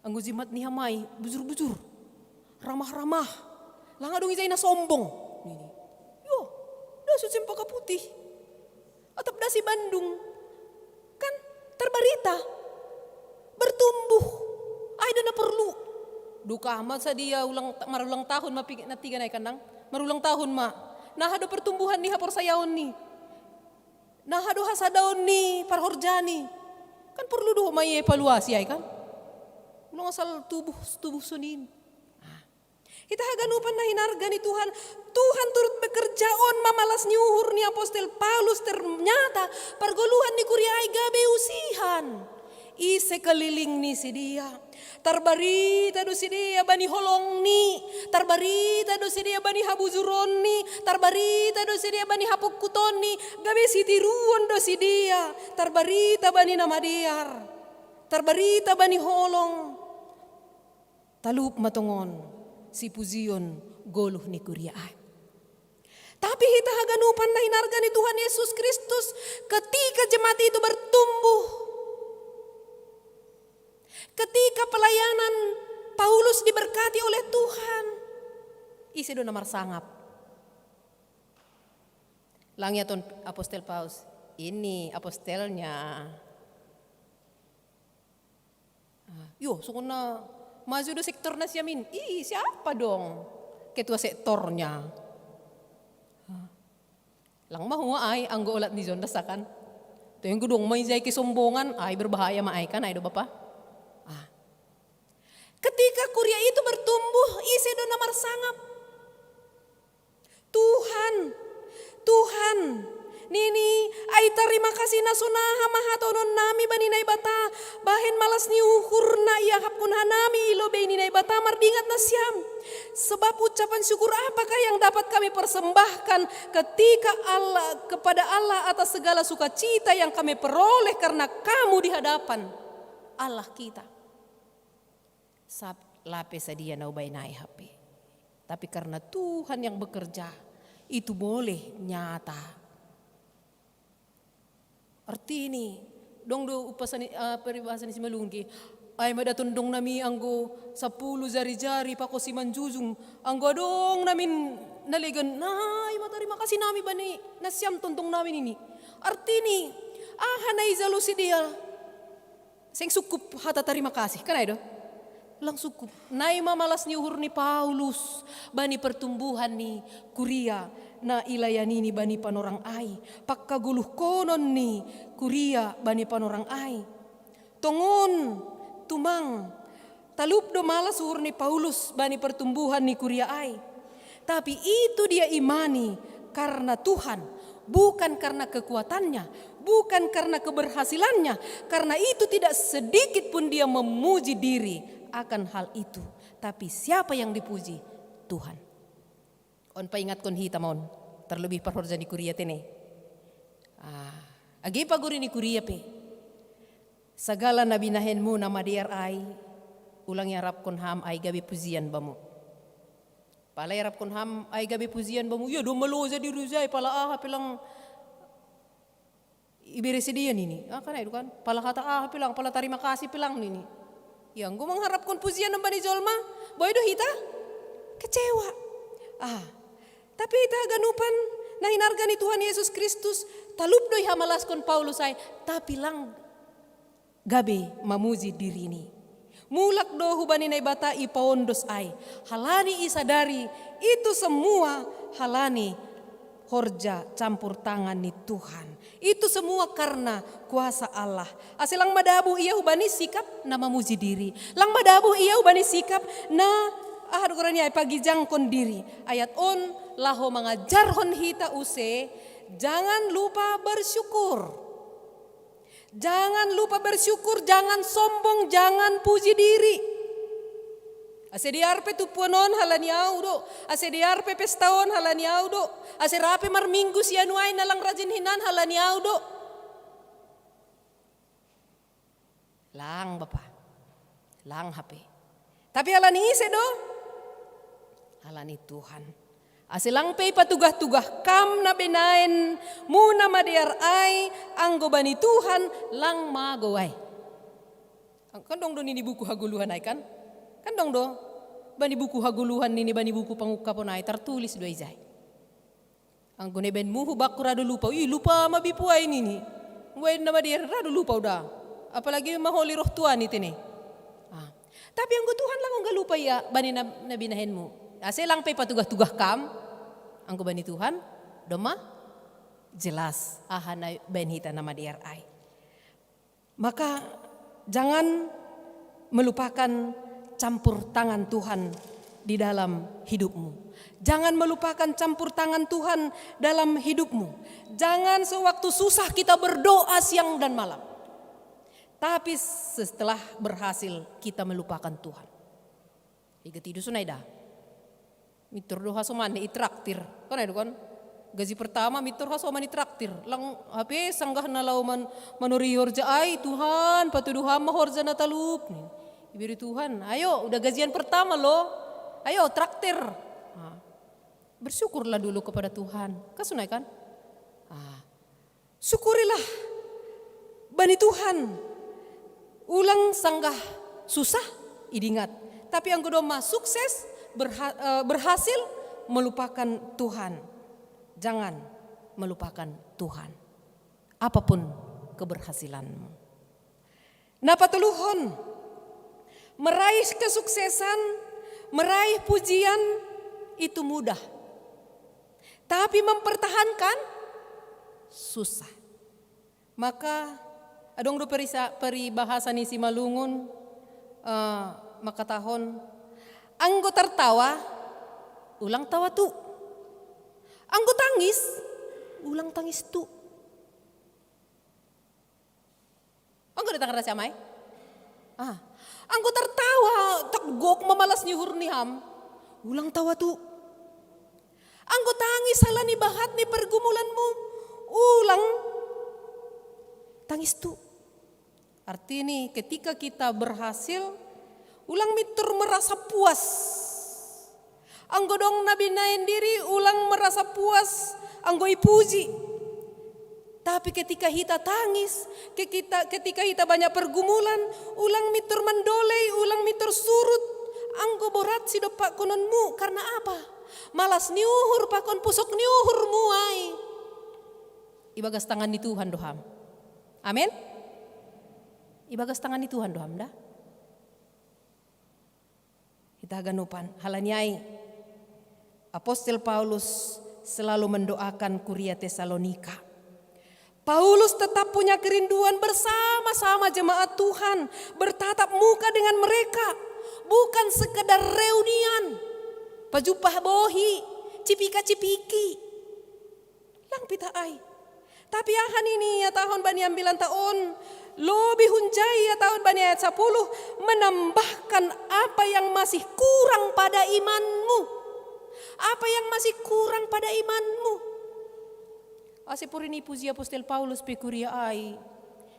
Anggo jimat ni hamai, bujur-bujur. Ramah-ramah. Lang adong ijai na sombong. Nini. Yo, das hu Cempaka Putih. Atap das i Bandung. Kan tarbarita. Bertumbuh. Ai da na porlu. Dukah ma sadia ulang, marulang tahun ma pig-, na tiga nai kandang. Marulang tahun ma. Naha do pertumbuhan ni haporsayaon ni. Naha do hasadaon ni parhorja ni. Kan porlu do homa ia evaluasi ai kan. Ulang asal tubuh, tubuh sonin. Ah. Hita haganupan na hinarga ni Tuhan, Tuhan turut bekerja on mamalas ni uhur ni apostel Paulus, ternyata pargoluhan ni kuria ai gabe usihan. I sekeliling ni sidia. Tarbarita do sidia bani holong ni, tarbarita do sidia bani habujuron ni, tarbarita do sidia bani hapungkuton ni, gabe sitiruon do sidia, tarbarita bani Na Madear, tarbarita bani holong. Talup ma tongon sipujion goluh ni kuria ai. Tapi hita haganupan na hinarga ni Tuhan Yesus Kristus, ketika jemaat itu bertumbuh, ketika pelayanan Paulus diberkati oleh Tuhan, ise do na marsangap. Lang ia ton apostel Paulus, ini apostelnya. Ah, yo, sungkunna maju do sektor na siamin. Ih, siapa dong ketua sektornya? Ah, lang mahua ai anggo olat ni John Dasakan. Tenggu dong mai jai kesombongan, ai berbahaya ma ai kan, ai do Bapa. Ah. Ketika kuria itu bertumbuh, ise do na marsangap. Tuhan, Tuhan, nini, ai tarima kasih na sonaha ma hatonon nami bani Naibata, bahen malas ni uhur na iahapkon hanami i lobei ni Naibata mardingat nasiam. Sebab ucapan syukur apakah yang dapat kami persembahkan ketika Allah, kepada Allah atas segala sukacita yang kami peroleh karena kamu di hadapan Allah kita. Sab lape sadia na ubai nai hape. Tapi karena Tuhan yang bekerja, itu boleh nyata. Artini, dong do upasani, uh, peribahasa ni Simalungun ke, ai mada tondong nami anggo sapuluh jari-jari pako si manjujung, anggo adong namin nalegan, nai ma tarima kasih nami bani nasiam tondong nami nini. Artini, aha na ijalo sidea? Seng sukup hata tarima kasih, kan ai do? Lang sukup. Nai ma malas ni uhur ni Paulus bani pertumbuhan ni kuria na ilayanini bani panorang ai, pakkagoluhkonon ni kuria bani panorang ai. Tongon, tumang, talup do malas uhur ni Paulus bani pertumbuhan ni kuria ai. Tapi itu dia imani karena Tuhan, bukan karena kekuatannya, bukan karena keberhasilannya. Karena itu tidak sedikit pun dia memuji diri akan hal itu. Tapi siapa yang dipuji? Tuhan. On paingatkon hita ma on, terlebih parhorja ni kuria tene. Ah, age pagori ni kuria pe. Sagala na binahenmu na madear ai, ulang iarapkon ham ai gabe pujian bamu. Pala iarapkon ham ai gabe pujian bamu, ia do maloja di ruja ai, pala aha pe lang ibere sidea nini. Ah, kan ai do kan? Pala hata aha pe lang, pala tarima kasih pe lang nini. Ia anggo mangharapkon pujian ombani jolma, boi do hita kecewa. Ah, tapi hita haganupan na hinarga ni Tuhan Yesus Kristus, talup do ihamalaskon Paulus ai, tapi lang gabe mamuji dirini. Mulak do hubani Naibata ipaondos ai, halani isadari itu semua halani horja campur tangan ni Tuhan. Itu semua karena kuasa Allah. Ase lang madabuh ia hubani sikap na mamuji diri. Lang madabuh ia hubani sikap na, aha do goran ni ai, pagijangkon diri. Ayat on laho mangajarhon hita use, jangan lupa bersyukur. Jangan lupa bersyukur, jangan sombong, jangan puji diri. Ase dear pe tumpuan on halani au do, ase dear pe pesta on halani au do, ase ra pe marminggu sian uain na lang rajin hinan halani au do. Lang, Bapa. Lang hape. Tapi halani ise do? Halani Tuhan. Ase lang pe ipatugah-tugah kam na binahenmu na madear ai anggo bani Tuhan, lang mago ai. Kan dong do nini buku hagoluhan ai kan? Kan dong do bani buku hagoluhan nini, bani buku pangungkapon ai tartulis do ai jai. Anggo na ibahenmu hubakku ra do lupa, ih, lupa ma bipu ai nini. Baen na madear ra do lupa uda. Apalagi maholi roh tua ni tene. Ah. Tapi anggo Tuhan lang ongga lupa ia bani na, na binahenmu. Ase lang pe ipatugah-tugah kam, anggo bani Tuhan, domma jelas aha na baen hita na madear ai. Maka jangan melupakan campur tangan Tuhan di dalam hidupmu. Jangan melupakan campur tangan Tuhan dalam hidupmu. Jangan sewaktu susah kita berdoa siang dan malam. Tapi setelah berhasil kita melupakan Tuhan. Iga tidu sonai da. Mitor do hasomanni itraktir. Kan ai do kan? Gaji pertama mitor hasoman itraktir. Lang hape sanggah na laho man-, manori horja ai, Tuhan, patudu ham ma horja na talup ni. Diberi Tuhan, ayo, udah gajian pertama loh. Ayo, traktir. Nah, bersyukurlah dulu kepada Tuhan. Kasunai kan? Ah, syukurilah bani Tuhan. Ulang sanggah susah, idingat. Tapi anggo domma sukses, berha- eh, berhasil, melupakan Tuhan. Jangan melupakan Tuhan. Apapun keberhasilanmu. Na patoluhon, meraih kesuksesan, meraih pujian itu mudah. Tapi mempertahankan susah. Maka adong do perisa- peribahasa ni Simalungun, eh, mangkatahon, anggo tertawa, ulang tawa tu. Anggo tangis, ulang tangis tu. Anggo datang rasa mai. Ah, anggo tertawa, tak gok mamalas ni uhur ni ham. Ulang tawa tu. Anggo tangis salah ni bahat ni pergumulanmu, ulang tangis tu. Artini, ketika kita berhasil, ulang mitur merasa puas. Anggo dong na binaen diri, ulang merasa puas anggo ipuji. Tapi ketika hita tangis, ke- kita, ketika hita banyak pergumulan, ulang mitur mandolei, ulang mitur surut. Anggo borat sidompakkononmu, karena apa? Malas ni uhur pakon pusok ni uhurmu ai. Ibagas tangan ni Tuhan do ham. Amin. Ibagas tangan ni Tuhan do ham da. Hita haganupan, halani ai Apostel Paulus selalu mendoakan kuria Tesalonika. Paulus tetap punya kerinduan bersama-sama jemaat Tuhan, bertatap muka dengan mereka, bukan sekedar reunian, pajumpah bohi, cipika-cipiki. Lang pita ai. Tapi aha nini ihatahon bani ambilanta on, lobi hunjai ihatahon bani ayat sapuluh, menambahkan apa yang masih kurang pada imanmu. Apa yang masih kurang pada imanmu? Asa puri ni puji Apostel Paulus pe kuria ai.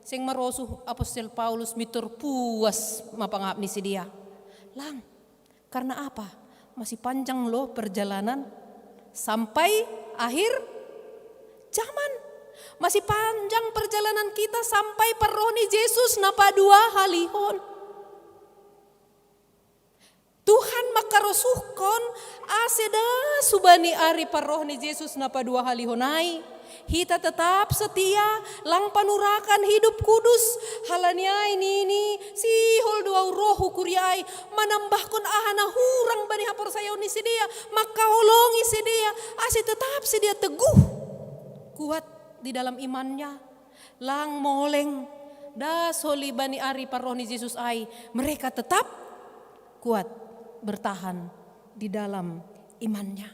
Seng marosuh Apostel Paulus mitur puas mapangahap ni sidea. Lang, karena apa? Masih panjang loh perjalanan sampai akhir zaman. Masih panjang perjalanan kita sampai parroh ni Jesus na paduahalihon. Tuhan mangkarosuhkon ase da subani ari parroh ni Jesus na paduahalihon ai, hita tetap setia, lang panurakan hidup kudus. Halani ai nini, sihol do au roh hu kuria ai, manambahkon aha na hurang bani haporsayaon ni sidea, mangkaholongi sidea, ase tetap sidea teguh, kuat di dalam imannya, lang moleng, da soli bani ari parroh ni Jesus ai, mereka tetap kuat bertahan di dalam imannya.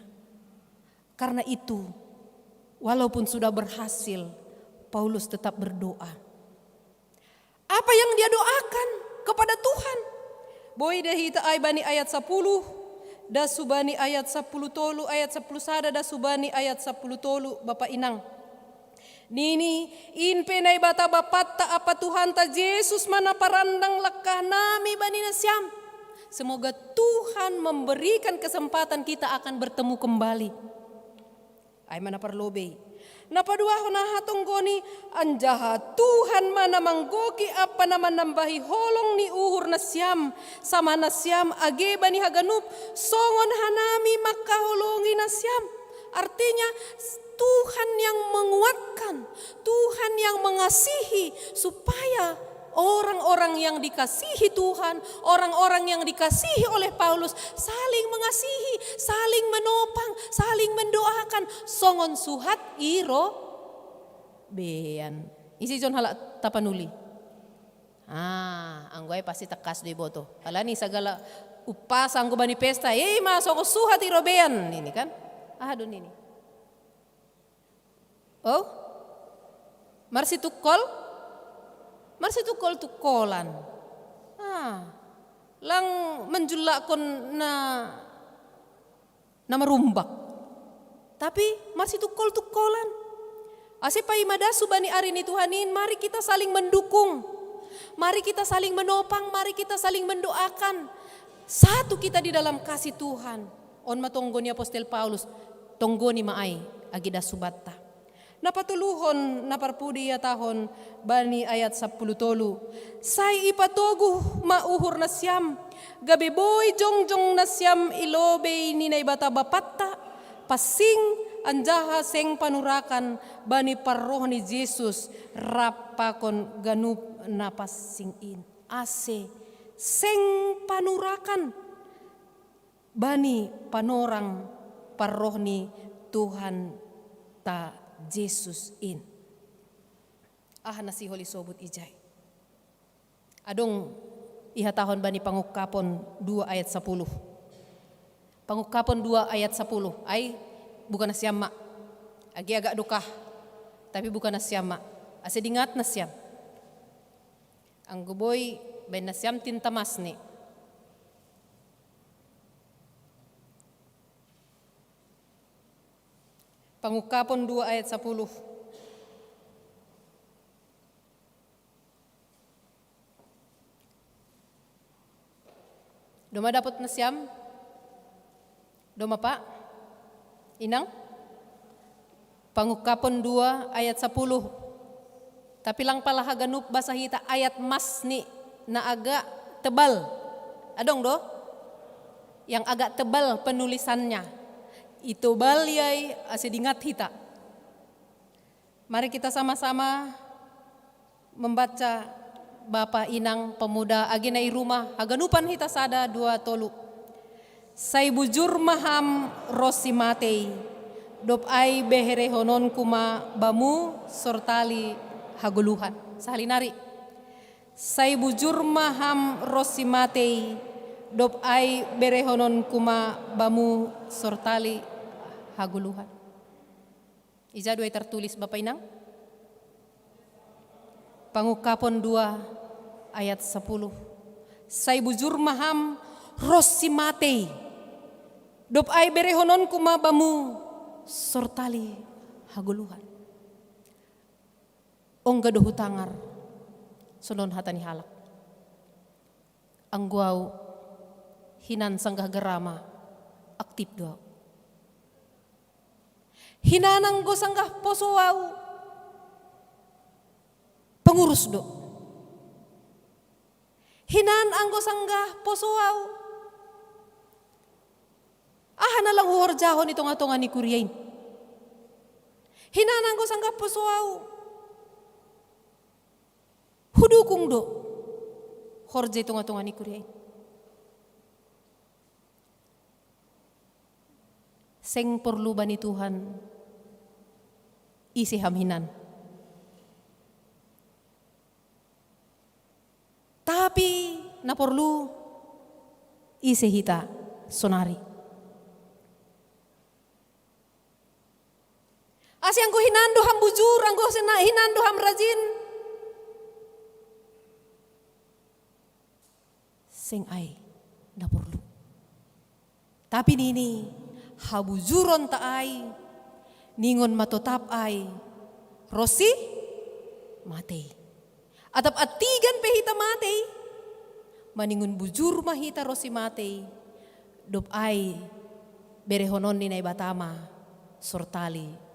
Karena itu, walaupun sudah berhasil, Paulus tetap berdoa. Apa yang dia doakan kepada Tuhan? Boi da hita ai bani ayat sapuluh, da subani ayat sapuluh tolu, ayat sapuluh sada da subani ayat sapuluh tolu, Bapa Inang. Nini, in pe Naibata Bapanta ampa Tuhanta Jesus ma na parandang langkahnami bani nasiam. Semoga Tuhan memberikan kesempatan kita akan bertemu kembali. Ai ma na parlobei. Na paduahon aha tonggoni, anjaha Tuhan ma na manggoki ampa na manambahi holong ni uhur nasiam, sama nasiam age bani haganup, songon hanami mangkaholongi nasiam. Artinya, Tuhan yang menguatkan, Tuhan yang mengasihi, supaya orang-orang yang dikasihi Tuhan, orang-orang yang dikasihi oleh Paulus, saling mengasihi, saling menopang, saling mendoakan. Songon suhat i robean. Ise jo on halak Tapanuli? Ah, anggo ai pasti tangkas do iboto. Alani sagala umpasa anggo bani pesta, "Eh, ma songon suhat i robean," nini kan? Aha do nini? Oh? Marsitungkol? Marsitungkol-tungkolan. Ah, lang manjullakkon na, na marumbak. Tapi marsitungkol-tungkolan. Ase paima da subani ari ni Tuhan in, mari kita saling mendukung. Mari kita saling menopang, mari kita saling mendoakan. Satu kita di dalam kasih Tuhan. On ma tonggo ni apostel Paulus, tonggoni ma ai agi da subatta. Na patoluhon, na parpudi ihatahon bani ayat sampulu tolu. Sai ipatogu ma uhur nasiam, gabe boi jongjong nasiam i lobei ni Naibata Bapatta, passing anjaha seng panurakan bani parroh ni Jesus rap pakon ganup na passing in. Ase seng panurakan bani panorang parroh ni Tuhanta Jesus in. Aha na sihol isobut ijai? Adong ihatahon bani Pangungkapon dua ayat sapuluh. Pangungkapon dua ayat sapuluh. Ai, buka nasiam ma. Agi agak dukah. Tapi buka nasiam ma. Ase dingat nasiam. Anggo boi, baen nasiam tinta mas ni. Pangungkapon dua ayat sapuluh. Doma dapot nasiam? Doma, Pak? Inang? Pangungkapon dua ayat sapuluh. Tapi lang pala haganup basa hita ayat mas ni na agak tebal. Adong do? Yang agak tebal penulisannya. Itobal yai ase dingat hita. Mari kita sama-sama membaca, Bapa, Inang, pemuda, agi na i ruma, haganupan hita sada, dua, tolu. Sai bujur ma ham ronsi matei, dob ai berehononku ma bamu sortali hagoluhan. Sahali nari. Sai bujur ma ham ronsi matei, dob ai berehononku ma bamu sortali hagoluhan. Ija do ai tartulis, Bapa, Inang? Pangungkapon dua ayat sapuluh. Sai bujur ma ham ronsi matei, dob ai berehononku ma bamu sortali hagoluhan. Ongga do hutangar sonon hata ni halak. Anggo au hinan sanggah gerama, aktif do au. Hinan anggo sanggah poso au, pengurus do. Hinan anggo sanggah poso au, aha na lang huhorjahon i tonga-tonga ni kuria in? Hinan anggo sanggah poso au, hudukung do horja i tonga-tonga ni kuria in. Seng porlu bani Tuhan ise ham hinan. Tapi na porlu ise hita sonari. Ase anggo hinan do ham bujur, anggo ase na hinan do ham rajin, seng ai na porlu. Tapi nini, habujuronta ai, ningon ma totap ai ronsi matei. Atap antigan pe hita matei, maningon bujur ma hita ronsi matei, dob ai berehonon ni Naibata ma sortali